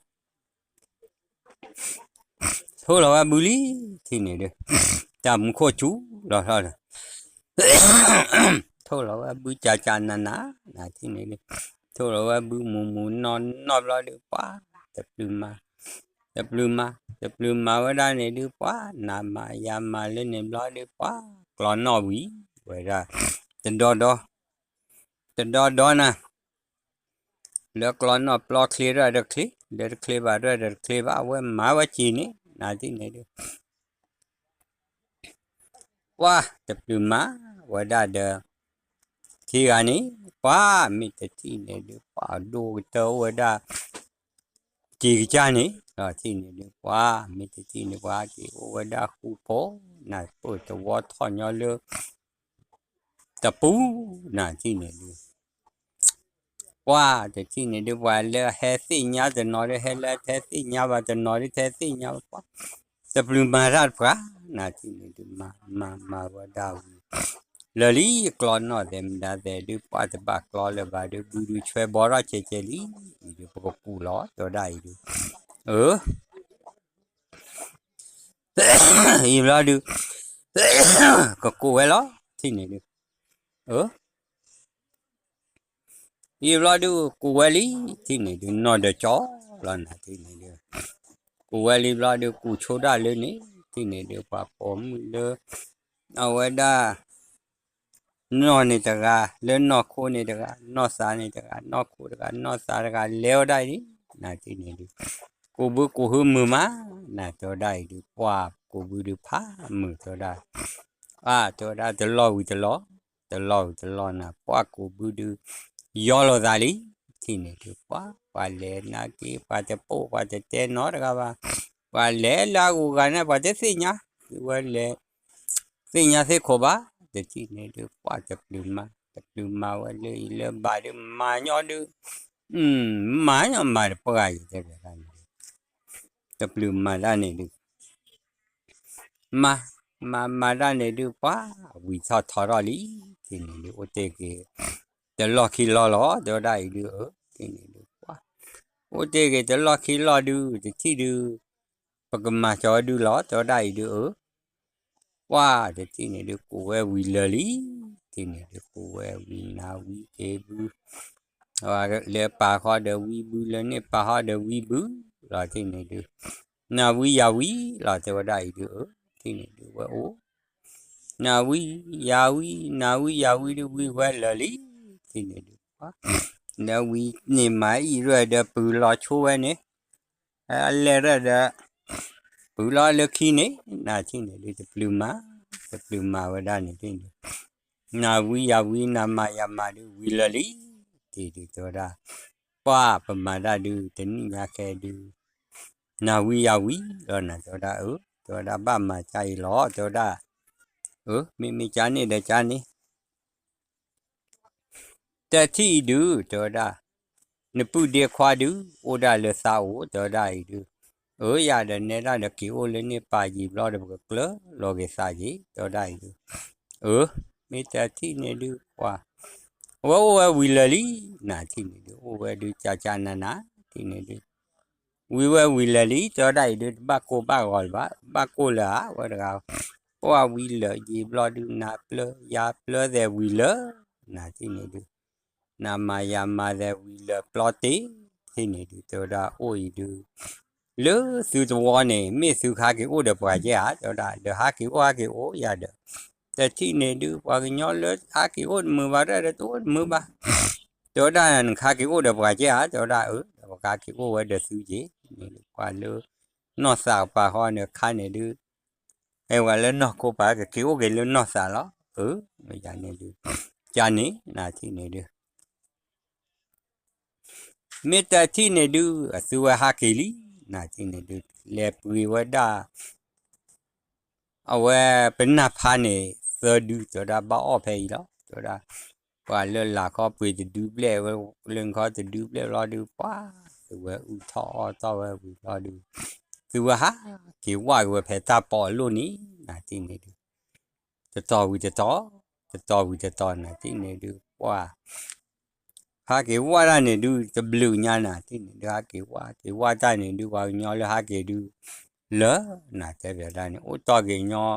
ထိၣ်လီၤဝဲဘုလံ, ထံၣ်န့ၣ်ဒုး, တၢ်မူခိၣ်စူၤလီၤထီၣ်ဒီး ထိၣ်လီၤဝဲဘုကၢ်ကၢ်နးနး, နၤထံၣ်န့ၣ်ဒုး, ထိၣ်လီၤဝဲဘုမူၤမူၤနီၢ်နီၢ်ဘျီဒုး ပှၤ တပျုၤမၤ, တပျုၤမၤ, တပျုၤမၤဝဲဒၣ်န့ၣ်ဒုး ပှၤ နၤမၤယၤမၤလၢန့ၣ်ဘျီဒုး ပှၤ ကျီနီၣ်ဝံၤဝဲဒၣ် တဒီဒီ တဒီဒီနၤ, လၢကျီနီၣ်ပျီချ့ဒီးတချ့, လၢတချ့ဘၣ်ဒီးတချ့ဘၣ်, အဝဲမၤဝဲစ့န့ၣ် နၤထံၣ်န့ၣ်ဒုး ပှၤတပျုာ်မၤဝဲဒၣ်ဒီး ခံဂၤန့ၣ် ပှၤမ့ၢ်တထံၣ်န့ၣ်ဒုး ပှၤဒိၣ်ကတၢၢ်အိၣ်ဝဲဒၣ် စ့ကစၢ်န့ၣ် ထံၣ်န့ၣ်ဒုး ပှၤမ့ၢ်တထံၣ်န့ၣ် ပှၤက့ၤအိၣ်ဝဲဒၣ်ဃူဖိ နၤပၢၢ်တဝီထီၣ်ညီလၢ တပူၤ နၤထံၣ်န့ၣ်ဒုး ပှၤတထံၣ်န့ၣ်ဒုး ပှၤလၢဟဲသ့ၣ်ညါတနီၤဒုး ဟဲလၢဟဲသ့ၣ်ညါဘၣ်တနီၤဒုး ဟဲသ့ၣ်ညါဘၣ်ပှၤ တပျုာ်မၤတၢ်တပှၤ နၤထံၣ်န့ၣ်ဒုး မၤမၤမၤဝဲဒၣ်ဝံၤ လၢာ်လံ ကျီနီၣ်သဲးမတၤသဲးဒုး ပှၤတဘၣ်ကျီလၢၤဘၣ်ဒုး ဘုဒုးဆွဲဘီထီၣ်ဆဲးဆဲးလံ အံၤဒုး ပကကူၣ်လီၤတဲဝဲဒၣ်အံၤဒုး အၢ ယံာ်ဘျီဒုး ကကူၣ်ဝဲလီၤ ထံၣ်န့ၣ်ဒုး အၢ ယံာ်ဘျီဒုး ကူၣ်ဝဲလံ ထံၣ်န့ၣ်ဒုး နီၢ်ဒီးကၠီလီၤ နၤထံၣ်န့ၣ်ဒုး ကူၣ်ဝဲလံဘျီဒုး ကူၣ်ဆိဒၣ်လၢန့ၣ် ထံၣ်န့ၣ်ဒုး ပှၤပိာ်မုၣ်လၢ အဝဲဒၣ် နီၢ်န့ၣ်တဂၤ လၢနီၢ်ခိန့ၣ်တဂၤ နီၢ်သးန့ၣ်တဂၤ နီၢ်ခိတဂၤ နီၢ်သးတဂၤ လဲၤဝဲဒၣ်အံၤ နၤထံၣ်န့ၣ်ဒုး ကူၣ်ဘုကူၣ်ဟုမုာ်မး နၤတဲဝဲဒၣ်အံၤဒုး ပှၤကူၣ်ဘုဒုးဖးမုာ်တဲဝဲဒၣ် အါ တဲဝဲဒၣ်တလီၢ်ဝံၤတလီၢ် တလီၢ်ဝံၤတလီၢ်နၤ ပှၤကူၣ်ဘုဒုး ယီလိာ်သးလံ ထံၣ်န့ၣ်ဒုး ပှၤ ပှၤလဲၤနာ်က့ ပှၤတပိာ် ပှၤတတဲနီတဂၤဘၣ် ပှၤလဲၤလၢအဂုၤအဂၤန့ၣ် ပှၤတသ့ၣ်ညါ ဒုးဝဲလဲၤ သ့ၣ်ညါသ့ၣ်ခိၣ်ဘၣ် တထံၣ်န့ၣ်ဒုး ပှၤတပျုာ်မၤ တပျုာ်မၤဝဲလၢအံၤလၢဘၣ်ဒုး မၤညီဒုး မၤညီမၤတပှၢ်ယံၤ တဲဝဲဒၣ်န့ၣ် တပျုာ်မၤတၢ်န့ၣ်ဒုး မၤ မၤမၤတၢ်န့ၣ်ဒုး ပှၤဝံၤထီၣ်ထီထီၣ်လံ ထံၣ်န့ၣ်ဒုး အိၣ်တ့ၢ်က့ၤ တလီၢ်ခံလီၢ်လီၤ တဲဝဲဒၣ်အံၤဒုး အၢ ထံၣ်န့ၣ်ဒုး ပှၤ အိၣ်တ့ၢ်က့ၤတလီၢ်ခံလီၢ်ဒုး တထံၣ်ဒုး ပကမၤစၢၤဝဲဒုးလီၤ တဲဝဲဒၣ်အံၤဒုး အၢ ပှၤတထံၣ်န့ၣ်ဒုး ကူၣ်ဝဲဝံၤလၢာ်လံ ထံၣ်န့ၣ်ဒုး ကူၣ်ဝဲဝံၤနၤဝံက့ၤဘု လၢပာ်ဃီဒီးဝံဘုလၢန့ၣ်ပာ်ဃီဒီးဝံဘုလီၤ ထံၣ်န့ၣ်ဒုး နၤဝံယၤဝံလီၤ တဲဝဲဒၣ်အံၤဒုး အၢ ထံၣ်န့ၣ်ဒုး ဝဲအိၣ် နၤဝံယၤဝံ နၤဝံယၤဝံဒုး ဝံဝဲလၢာ်လံ ထံၣ်န့ၣ်ဒုး ပှၤ နဝံန့ၣ်မၤအံၣ်ရဲၣ်ဒီးပုၢ်လီၤဆိဝဲန့ၣ် အလဲၢ်ရဲၣ်ဒီး ပုၢ်လီၤလၢခံန့ၣ် နၤထံၣ်န့ၣ်ဒုး တပျုာ်မၤ တပျုာ်မၤဝဲဒၣ်န့ၣ်ဒုး နၤဝံယၤဝံ နၤမၤယၤမၤဒုး ဝံၤလၢာ်လံ ထံၣ်ဒုးတဲဝဲဒၣ် ပှၤပမၤတၢ်ဒုး တနံၣ်ညါခဲဒုး နၤဝံယၤဝံလီၤ နၤတဲဝဲဒၣ် အၢ တဲဝဲဒၣ် ဘၣ်မၤကါအံၤလီၤ တဲဝဲဒၣ် အၢ မ့မ့ၢ်ကါန့ၣ်ဒီးကါန့ၣ် တထံၣ်အံၤဒုး တဲဝဲဒၣ် နပုၢ်ဒ့ခွါဒုး အိၣ်ဒၣ်လၢသးအိၣ် တဲဝဲဒၣ်အံၤဒုး အၢ ယၤဒီးနဲဒၣ်ဒီးက့ၤအိၣ်လၢန့ၣ်ပာ်ယံာ်ဘျီဒီး ပကကျၢၤလီၤက့ၤသးက့ၤ တဲဝဲဒၣ်အံၤဒုး အၢ မ့ၢ်တထံၣ်န့ၣ်ဒုး ပှၤ အဝဲအိၣ်ဝဲဝံၤလၢာ်လံ နၤထံၣ်န့ၣ်ဒုး အိၣ်ဝဲဒုးကၢ်ကၢ်နးနး ထံၣ်န့ၣ်ဒုး ဝံၤဝဲဝံၤလၢာ်လံ တဲဝဲဒၣ်အံၤဒုး တဘၣ်ကိၢ်ဘၣ်ဂီၤလၢၤဘၣ် ဘၣ်ကိၢ်လၢၤဧါ ဝဲတဂၤ ပှၤဝံၤလၢာ်ယံာ်ဘျီဒုး နၤပျၢၤယၤပျၢၤသဲးဝံၤလၢာ် နၤထံၣ်န့ၣ်ဒုး နၤမၤယၤမၤသဲးဝံၤလၢာ်ပျီတ့ၢ် ထံၣ်န့ၣ်ဒုး တဲဝဲဒၣ်အိၣ်အံၤဒုး လၢသုတဝီန့ၣ် မ့ၢ်သုဟးက့ၤအိၣ်ဒီးပှၤကဲဧါ တဲဝဲဒၣ် ဒီးဟးက့ၤအိၣ်ဟးက့ၤအိၣ်ယၤဒီး တထံၣ်န့ၣ်ဒုး ပှၤကညီလၢဟးက့ၤအိၣ်တမုာ်ဘၣ် တဲဒီးတအိၣ်တမုာ်ဘၣ် တဲဝဲဒၣ် နကဟးက့ၤအိၣ်ဒီးပှၤကဲဧါ တဲဝဲဒၣ် အၢ ဒီးပကဟးက့ၤအိၣ်ဝဲဒီးသုက့ၤ န့ၣ်ဒုး ပှၤလၢ နီၢ်သးကပာ်ဃီန့ၣ်ခါန့ၣ်ဒုး အဲ ပှၤလၢနီၢ်ခိပာ်ကက့ၤအိၣ်က့ၤလၢနီၢ်သးလီၤ အၢ မ့ၢ်ယၤန့ၣ်ဒုး ကန့ၣ် နၤထံၣ်န့ၣ်ဒုး မ့ၢ်တထံၣ်န့ၣ်ဒုး အသုဝဲဟးက့ၤလံ နၤထံၣ်န့ၣ်ဒုး လဲၤပှ့ၤဝဲဒၣ် အဝဲပနၢ်ဖးန့ၣ် သၢဒု တဲဝဲဒၣ်ဘၣ်အီၣ်ဖဲအံၤလီၤ တဲဝဲဒၣ် ပှၤလၢလာ်ခီပှ့ၤတဒုဘျဲၣ်ဝဲ လၢနခီတဒုဘျဲၣ်ဘျီဒုး ပှၤ သုဝဲအုၣ်ထီၣ်အီၣ်ထီၣ်ဝဲဝံၤဘျီဒုး သုဝဲဟးက့ၤဝၢ်က့ၤဝဲဖဲတၢ်ပီးအလိၣ်န့ၣ် နၤထံၣ်န့ၣ်ဒုး တတီၤဝံၤတတီၤ တတီၤဝံၤတတီၤ နၤထံၣ်န့ၣ်ဒုး ပှၤ ဟးက့ၤဝၢ်တၢ်န့ၣ်ဒုး တဘျုးညါ နၤထံၣ်န့ၣ်ဒုး ဟးက့ၤဝၢ်က့ၤဝၢ်တၢ်န့ၣ်ဒုး ပှၤကညီလၢဟးက့ၤဒုး လၢ နၤတဲပၠးတၢ်န့ၣ် အိၣ်တီၢ်က့ၤညီ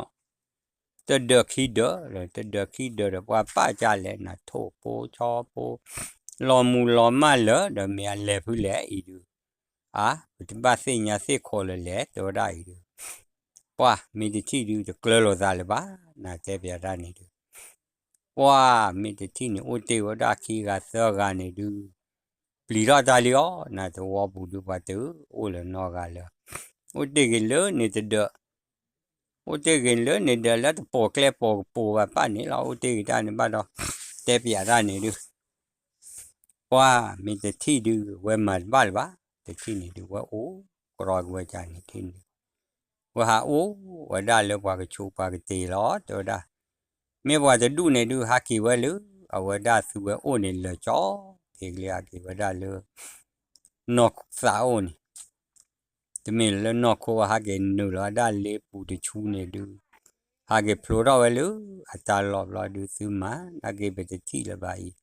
တဒၢးခံဒၢး တဒၢးခံဒၢးဒီး ပှၤပာ်ကၢ်လဲၣ် နၤထိၣ်ဖိဆီဖိ လီၤမူၤလီၤမၢ်လၢာ်ဒီး မ့ၢ်အလဲၤဖုလဲၣ်အံၤဒုး အါ ပတဘၣ်သ့ၣ်ညါသ့ၣ်ခိးလၢၤလဲၣ် တဲဝဲဒၣ်အံၤဒုး ပှၤမ့ၢ်တထံၣ်ဒုး တကျၢၤလိာ်သးလၢၤဘၣ် နၤတဲပၠးတၢ်န့ၣ်ဒုး ပ ပှၤမ့ၢ်တထံၣ်န့ၣ် အိၣ်တ့ၢ်ဝဲဒၣ်ခံဂၤသၢဂၤန့ၣ်ဒုး ပျံၤထီၣ်တၢ်လံအီၤ နသဝီပူၤဒုး ပှၤတအိၣ်လၢၤနီတဂၤလၢၤ, အိၣ်တ့ၢ်ဂ့ၤလၢန့ၣ်တဒၢး, အိၣ်တ့ၢ်ဂ့ၤလၢန့ၣ်ဒီး လၢတပိာ်ကျဲပိာ်ကပိာ်ဘၣ်ပၣ်န့ၣ်လီၤ. အိၣ်တ့ၢ်ဂ့ၤတၢ်န့ၣ်ဘၣ်ဒီး တဲပၠးတၢ်န့ၣ်ဒုး ပှၤမ့ၢ်တထံၣ်ဒုး ဝဲမၤတဘၣ်လၢၤဘၣ်, တထံၣ်န့ၣ်ဒုး ဝဲအိၣ်ကရီကဝဲၤကန့ၣ်ထံၣ်န့ၣ်, ဝဲဟးအိၣ်ဝဲဒၣ်လၢပှၤကဆိးပှၤကတ့ၤလီၤ တဲဝဲဒၣ်. မ့ၢ်ပှၤတဒူၣ်န့ၣ်ဒုး ဟးက့ၤဝဲလၢ အဝဲဒၣ်သုဝဲအိၣ်န့ၣ်လၢာ်ကၠီ, က့ၤကလံၤဟးက့ၤဝဲဒၣ်လၢ နီၢ်သးအိၣ်န့ၣ် တမ့ၢ်လၢနီၢ်ခိ ဟးက့ၤနုာ်လီၤဝဲဒၣ်လ့ပူၤတဆူန့ၣ်ဒုး, ဟးက့ၤဖျိထီၣ်ဝဲလၢအတၢ်လီၢ်ဘျီဒုး သုမၤနာ်က့ ပတထံၣ်လၢၤဘၣ်အံၤ,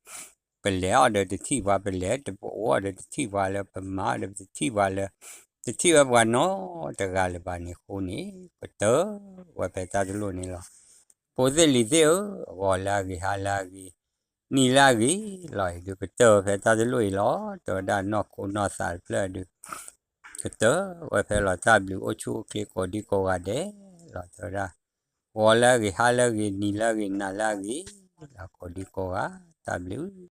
ပလဲၤအီၤဒီးတထံၣ်ပှၤ, ပလဲၤတအိၣ်အီၤဒီးတထံၣ်ပှၤလၢၤ, ပမၤအီၤဒီးပတထံၣ်ပှၤလၢၤ, တထံၣ်ဝဲပှၤနီတဂၤလၢၤဘၣ်န့ၣ်အဃိန့ၣ် ကတၢၢ်ဝဲဖဲတၢ်တလိၣ်န့ၣ်လီၤ. ဖိသ့ၣ်လံၤသ့ၣ်ဧၢ, ဂီၤလၢအဂ့ၤ ဟါလၢအဂ့ၤ နံၤလၢအဂ့ၤလီၤအံၤဒုး ကတၢၢ်ဝဲဖဲတၢ်တလိၣ်အံၤလီၤ. တဲဝဲဒၣ်နီၢ်ခိနီၢ်သးတဖျၢၣ်ဒုး ကတၢၢ်ဝဲဖဲလီၤ. တၢ်ဘျုးအိၣ်ဆူၣ်အိၣ်ချ့ကိးဒံကိးဂၤဒဲးလီၤ. တဲဝဲဒၣ် ဂီၤလၢအဂ့ၤ ဟါလၢအဂ့ၤ နံၤလၢအဂ့ၤ နၤလၢအဂ့ၤလီၤ ကိးဒံကိးဂၤ တၢ်ဘျုး